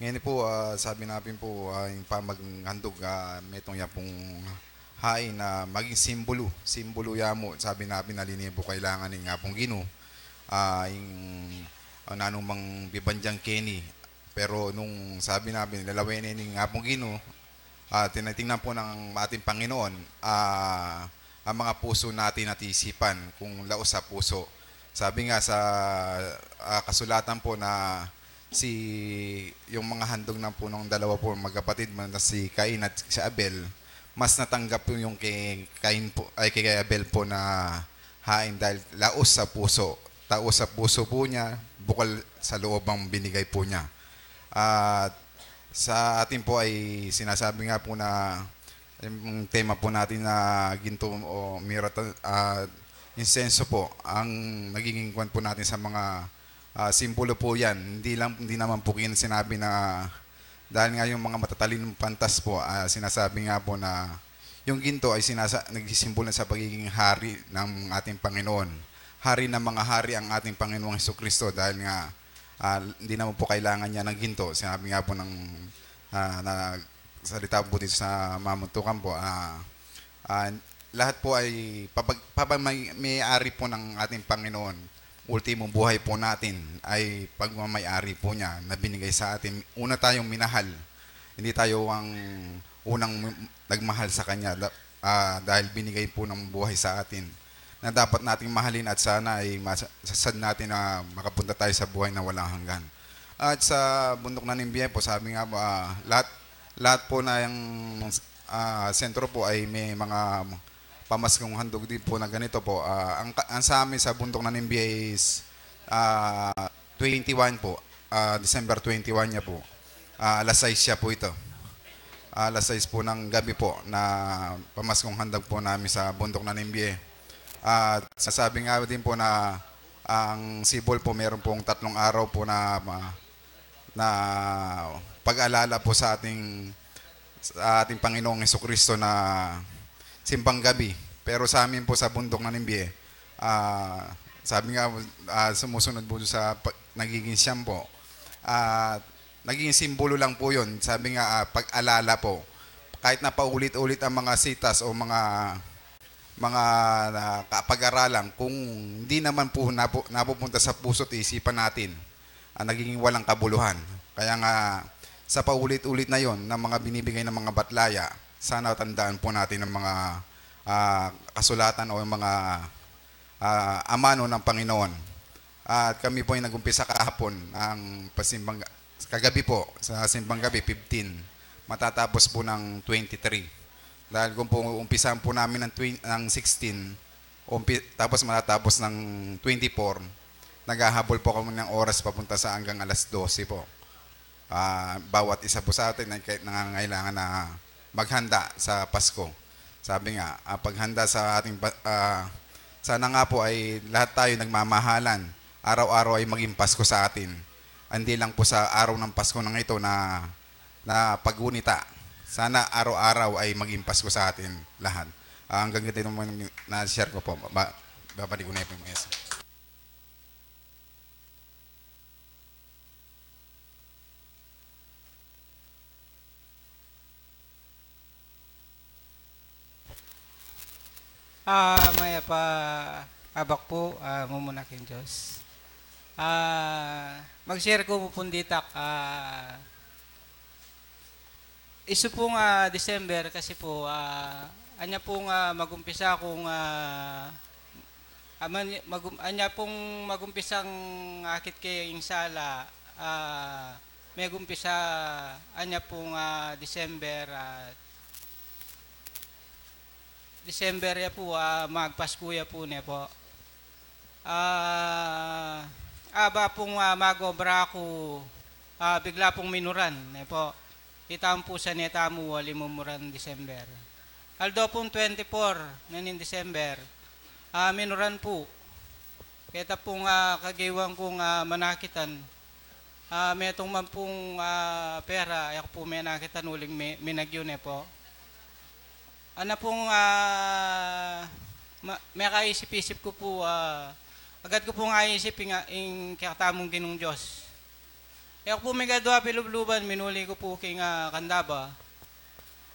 ngeni pu, ah, sabi na pin pu, ah, ing pamaghandug, ah, metung ya pung hain na maging simbulu, simbulu ya mu, sabi na pin, ali ne pu kailangan ning Apung Ginu, ah, ing, ah, nanumang bibandian keni. Pero nung sabi na pin, lalawen ne ning Apung Ginu, ah, tinitingnan po ng ating Panginoon, ah, ang mga puso natin at isipan, kung laos sa puso. Sabi nga sa, ah, kasulatan po na si, yung mga handog ng po ng dalawa po magkapatid, na si Cain at si Abel, mas natanggap po yung kay Cain po, ay, kay Abel po na hain dahil laos sa puso. Taos sa puso po niya, bukal sa loob ang binigay po niya. At sa atin po ay sinasabi nga po na yung tema po natin na ginto o mira, ah, insenso po ang nagiging kwan po natin sa mga, ah, simbolo po yan. Hindi lang, hindi naman po yan sinabi na dahil nga yung mga matatalinong pantas po, ah, sinasabi nga po na yung ginto ay sinasa-, nagsisimbolo sa pagiging hari ng ating Panginoon. Hari ng mga hari ang ating Panginoong Hesukristo dahil nga, ah, hindi naman po kailangan niya ng ginto. Sinabi nga po ng, ah, na salita po dito sa mamuntukan po, ah, ah, lahat po ay papag-, papamay-, may-ari po ng ating Panginoon. Ultimong buhay po natin ay pagmamayari po niya na binigay sa atin. Una tayong minahal. Hindi tayo ang unang nagmahal sa Kanya da-, ah, dahil binigay po ng buhay sa atin na dapat nating mahalin at sana ay masasad natin na makapunta tayo sa buhay na walang hanggan. At sa bundok na ng Biyay po, sabi nga po, ah, lahat, lahat po na yung, ah, sentro po ay may mga pamaskong handog din po na ganito po. Ah, ang, ang sa amin sa bundok na ng Biyay is, ah, twenty-one po, ah, December twenty-one niya po. Ah, alas sais siya po ito. Ah, alas sais po ng gabi po na pamaskong handog po namin sa bundok na ng Biyay. At sasabi nga din po na ang Sibol po meron pong tatlong araw po na, na pag-alala po sa ating, sa ating Panginoong Hesukristo na simbang gabi. Pero sa amin po sa bundok na ng Biyay, ah, sabi nga, ah, sumusunod po sa pa-, nagiging siyam po. Ah, naging simbolo lang po yun. Sabi nga, ah, pag-alala po. Kahit na paulit-ulit ang mga sitas o mga, mga, ah, kapag-aralan, kung hindi naman po napu-, napupunta sa puso't isipan natin, ah, nagiging walang kabuluhan. Kaya nga, sa paulit-ulit na yon ng mga binibigay ng mga batlaya, sana tandaan po natin ang mga, ah, kasulatan o yung mga, ah, amano ng Panginoon. At kami po ay nag-umpisa kahapon ang pasimbang, kagabi po, sa simbang gabi, fifteen. Matatapos po ng twenty-three. Dahil kung po umpisahan po namin ng twen-, ng sixteen, umpi-, tapos matatapos ng twenty-four, naghahabol po kami ng oras papunta sa hanggang alas dose po. Ah, bawat isa po sa atin ay kay-, nangangailangan na maghanda sa Pasko. Sabi nga, ah, paghanda sa ating pa-, ah, sana nga po ay lahat tayo nagmamahalan. Araw-araw ay maging Pasko sa atin. Hindi lang po sa araw ng Pasko nang ito na, na paggunita. Sana araw-araw ay maging Pasko sa atin lahat. Ah, hanggang dito naman na share ko po. Ba-, babalik ko na yung mesa. Ah, mayap a abak pu, ah, mumuna king Dios. Ah, mag-share ku pu ditak, ah, isu pung, ah, December kasi pu, ah, anya pung, ah, mag-umpisa kung, ah, aman, mag-, anya pung mag-umpisang akit ke ing sala, ah, mag-umpisa anya pung, ah, December, ah, December ya pu, ah, magpasku ya pu, ne pu. Ah, aba pung, ah, mag-obra ku, ah, bigla pung minuran, ne pu. Ita mu pu sa ne tamu, ali mumuran December. Aldo pung twenty-four na ning December, ah, minuran pu. Keta pung, ah, kagiwan kung, ah, manakitan. Ah, metung man pung, ah, pera, e ku pu menakitan uling me-, minagyu, ne pu. Ana pung, ah, ma-, mekaisip-isip ku pu, ah, agad ku pung aisip ing, ing kekatamung Ginung Dios. E ku pu migadwa pilubluban, minuli ku pu king, ah, Candaba.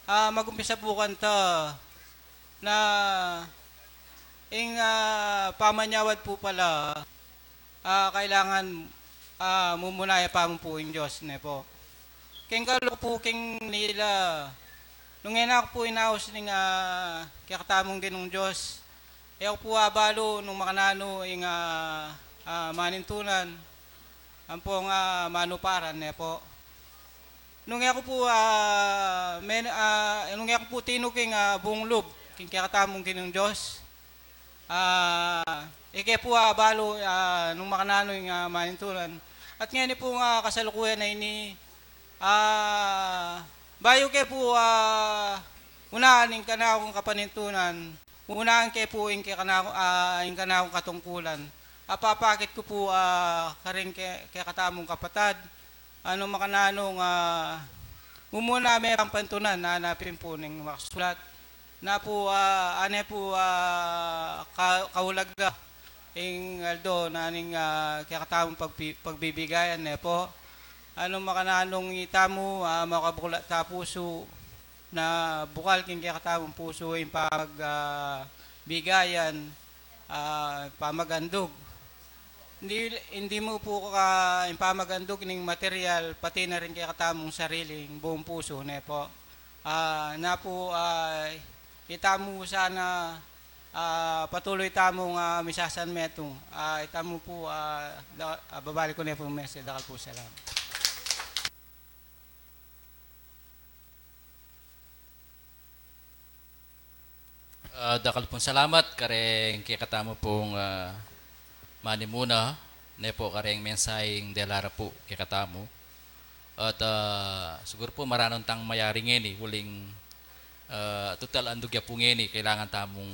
Ah, mag-umpisa pu kanta na ing, ah, pamanyawad pu pala, ah, kailangan, ah, mumuna ya pa mu pu ing Dios, ne pu. King kaluku pu king Manila, nung e na ku pu inaus ning, ah, kekatamung Ginung Dios, e ku pu abalu nung makananu ing, ah, ah, manintunan, ampong, ah, manuparan, ne pu. Nung e ku pu, ah, men-, ah, nung e ku pu tinug ing, ah, buung lub king kekatamung Ginung Dios, ah, e ke pu abalu, ah, nung makananu ing, ah, manintunan. At ngeni pu, ah, kasalukuyan a ini, ah, bayu ke pu, ah, unaan ing kanakung kapanintunan, unaan ke pu ing kekanaku-, ah, ing kanakung katungkulan. Apapakit ku pu, ah, karing ke-, kekatamung kapatad, nung makananu, ah, mumuna me pampantunan, na, na pin pu ning makasulat. Na pu, ah, ane pu, ah, ka-, kaulaga ing aldo na ning, ah, kekatamung pagpi-, pagbibigayan, ne pu. Nung makananu itamu, ah, makabuklat ta pusu, na bukal king kekatamung pusu ing pamag-, ah, bigayan, ah, pamagandug. Hindi, hindi mu pu ka-, ing pamagandug ning material, pati na rin kekatamung sariling buung pusu, ne pu. Ah, na pu, ah, itamu sana, ah, patuloy tamung, ah, misasanmetung. Ah, itamu pu, ah, da-, ah, babalik ku ne pu ing message. Dakal pung salamat. Ah, dakal pung salamat kareng kekatamu pung, ah, manimuna, ne pu, kareng mensaheng dela ra pu kekatamu. At, ah, siguru pu maranun tang mayari ngeni, uling, ah, tutal andug ya pu ngeni, kailangan tamung,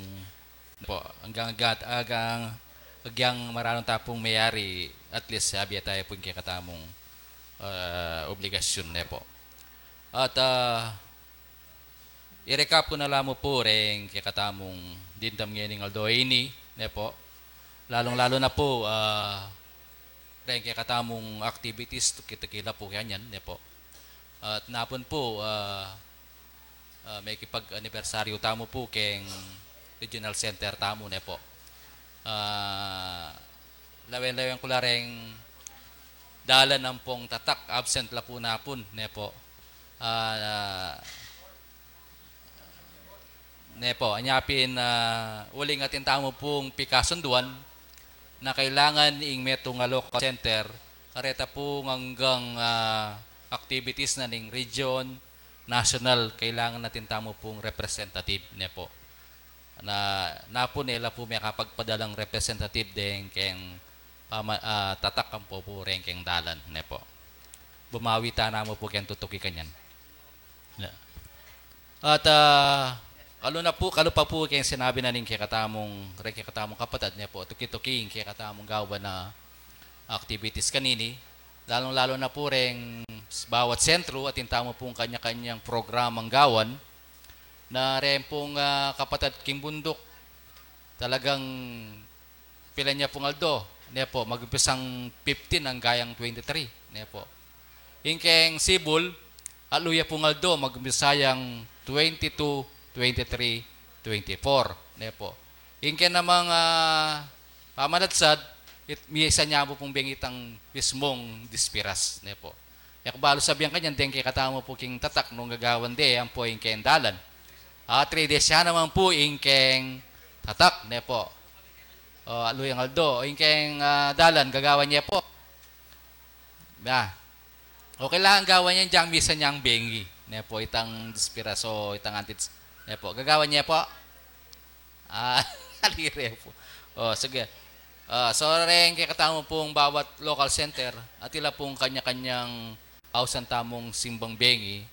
ne pu, anggang, anggang, anggang, agyang maranun ta pung mayari, at least, sabi ya tayu pu ing kekatamung, ah, obligasyun, ne pu. At, ah, i-recap ku na la mu pu reng kekatamung dimdam ngening aldo ini, ne pu. Lalung-lalu na pu, ah, reng kekatamung activities, tuki-tuki la pu kanyan, ne pu. At napun pu, ah, ah, mekipag-anibersaryu tamu pu keng regional center tamu, ne pu. Ah, lawen-lawen ku la reng dalan ampong tatak, absent la pu napun, ne pu. Ah, ne pu, anya pin, ah, uling atin tamu pung pikasunduan na kailangan ing metung a local center, kareta pung anggang, ah, activities na ning region, national, kailangan atin tamu pung representative, ne pu. Na, napun e la pu mekapagpadalang representative deng keng pama-, ah, tatak ampo pu reng keng dalan, ne pu. Bumawi ta namu pu keng tutuki kanyan. Ya. At, ah, kalu na pu, kalu pa pu keng sinabi na ning kekatamung, reng kekatamung kapatad, ne pu, tuki-tuki ing kekatamung gawan a activities kanini, lalung-lalu na pu reng bawat sentru, atin tamu pung kanya-kanyang programang gawan, na reng pung, ah, kapatad king bunduk, talagang pilan ya pung aldo, ne pu, mag-umpisang fifteen anggang twenty-three, ne pu. Ing keng Sibul, atlu ya pung aldo, mag-umpisa yang twenty-two, twenty-three, twenty-four, ne pu. Ing keng namang, ah, pamanadsad, it, misan ya mu pung bengi itang mismung dispiras, ne po. E ku balu sabian kanyan, deng kekatamu pu king tatak nung gagawan de, ampo ing keng dalan. Ah, three days ya naman pu ing keng tatak, ne po. O, alu yang aldo, ing keng, ah, dalan, gagawan ye po. Ya. Okay lang, gawan ye yang misan yang bengi. Ne po, itang dispiras o itang antids. Ne po, gagawan ye po. Ah, alire po. O, sige. Ah, so, reng kekatamu pung bawat local center, at ila pung kanya-kanyang ausan tamung simbang bengi,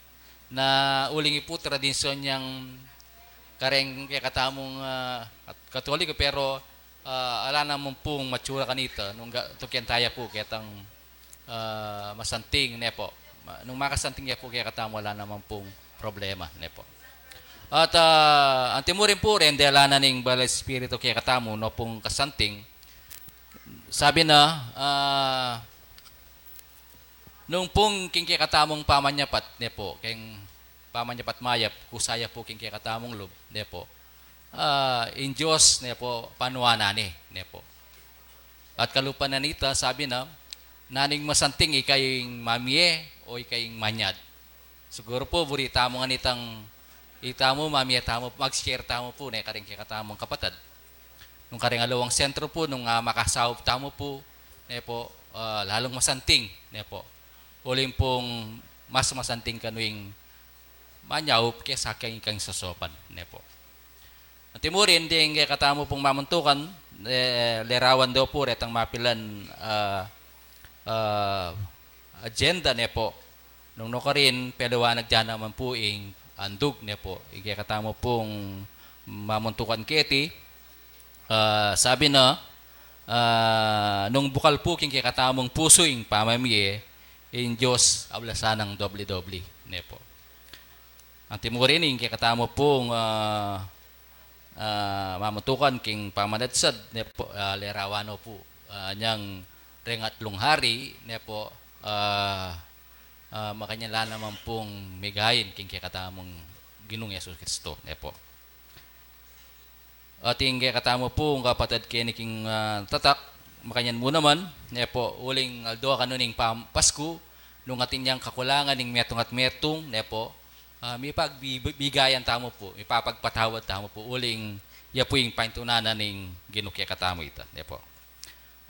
na uling ipu tradisyon yang kareng kekatamung, ah, Kat-, Katoliko, pero, ah, ala naman pung matsura kanita, nung ga-, tukian taya pu, ketang, ah, masanting, ne po. Ma-, nung makasanting ya pu kekatamu, ala naman pung problema, ne po. At, ah, antimurin pu, reng dela na ning Banal Espiritu kekatamu, no pung kasanting, sabi na, ah, nung pung king kekatamung pamanyapat, ne po, king pamanyapat mayap, kusaya pu king kekatamung lub, ne po. Ah, ing Dios, ne po, panuanan ne, ne po. At kalupa na nita, sabi na, nanu ing masanting, ika ing mamie o ika ing manyad? Siguru pu, buri tamu ngan itang, itamu, mamie tamu, mag-share tamu pu, ne, karing kekatamung kapatad. Nung karing aliwang sentro pu, nung, ah, makasaup tamu pu, ne po, ah, lalung masanting, ne po. Uling pung mas masanting kanu ing manyaup kesa keng, keng sosopan, ne po. Antimurin, deng kekatamu pung mamuntukan, eh, lerawan da pu retang mapilan, ah, ah, agenda, ne po. Nung nukarin, peliwanag da naman pu ing andug, ne po. Ing kekatamu pung mamuntukan keti, ah, sabi na, ah, nung bukal pu king kekatamung pusu ing pamamie, ing Dios ablasan nang doble-doble, ne po. Antimurin, ing kekatamu pung, ah, ah, mamuntukan king pamanadsad, ne po, ah, lerawan no pu, ah, nyang reng atlung hari, ne po, ah, ah, makanyan la naman pung migain king kekatamung Ginung Yesus Kristo, ne po. Atin kekatamu pu, kapatad, keni king, ah, tatak, makanyan mu naman, ne po, uling aldo kanu ning pam-, Pasku, nung atin yang kakulangan ning metung at metung, ne po, ah, mipagbi-, bigayan tamu pu, mipapagpatawad tamu pu, uling ya pu ing paintunan na ning Ginu kekatamu ita, ne po.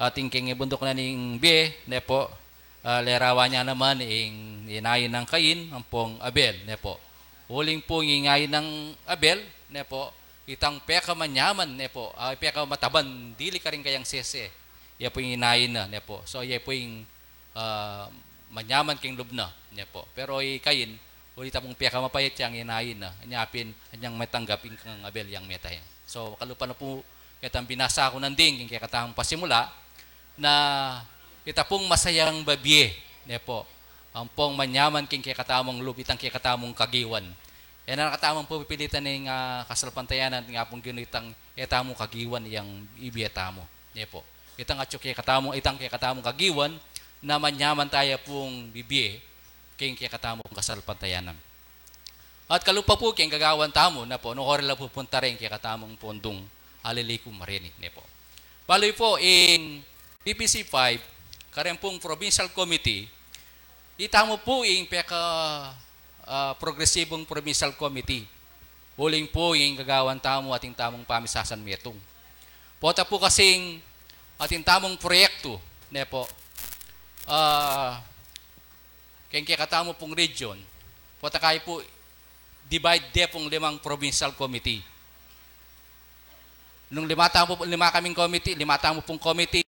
Atin keng ibunduk na ning bie, ne po, ah, lerawan ne naman ing inain nang Cain, ampong Abel, ne po. Uling pu ing inain nang Abel, ne po, itang pekamanyaman, ne po, ah, pekamataban dili karing kayang sese. Ya pu ing inain na, ne po. So, ya pu ing, ah, manyaman king lub na, ne po. Pero i Cain, uli ta pung pekamapait yang inain na, anya pin, anyang matanggap ing kang Abel yang mete. So, kalupa na pu, ketang binasa ku nanding, king kekatamung pasimula, na ita pung masayang babie, ne po. Ampong manyaman king kekatamung lub, itang kekatamung kagiwan. E na katamu pung pipilitan ning, ah, kasalpantayanan, ing Apung Ginu itang e tamu kagiwan yang ibie tamu, ne po. Itang atyu kekatamung, itang kekatamung kagiwan, na manyaman taya pung bibie, king kekatamung kasalpantayanan. At kalupa pu king gagawan tamu, ne po, nukarin la pupunta reng kekatamung pondung aliliku marini, ne po. Balu pu ing P P C five, kareng pung provincial committee, itamu pu ing peka, ah, progresibung provincial committee. Uling pu ing gagawan tamu atin tamung pamisasan metung. Pota pu kasing atin tamung proyektu, ne po, ah, keng kekatamu pung region, pota kayi pu divide de pung limang provincial committee. Nung lima tamu, lima kaming committee, lima tamu pung committee,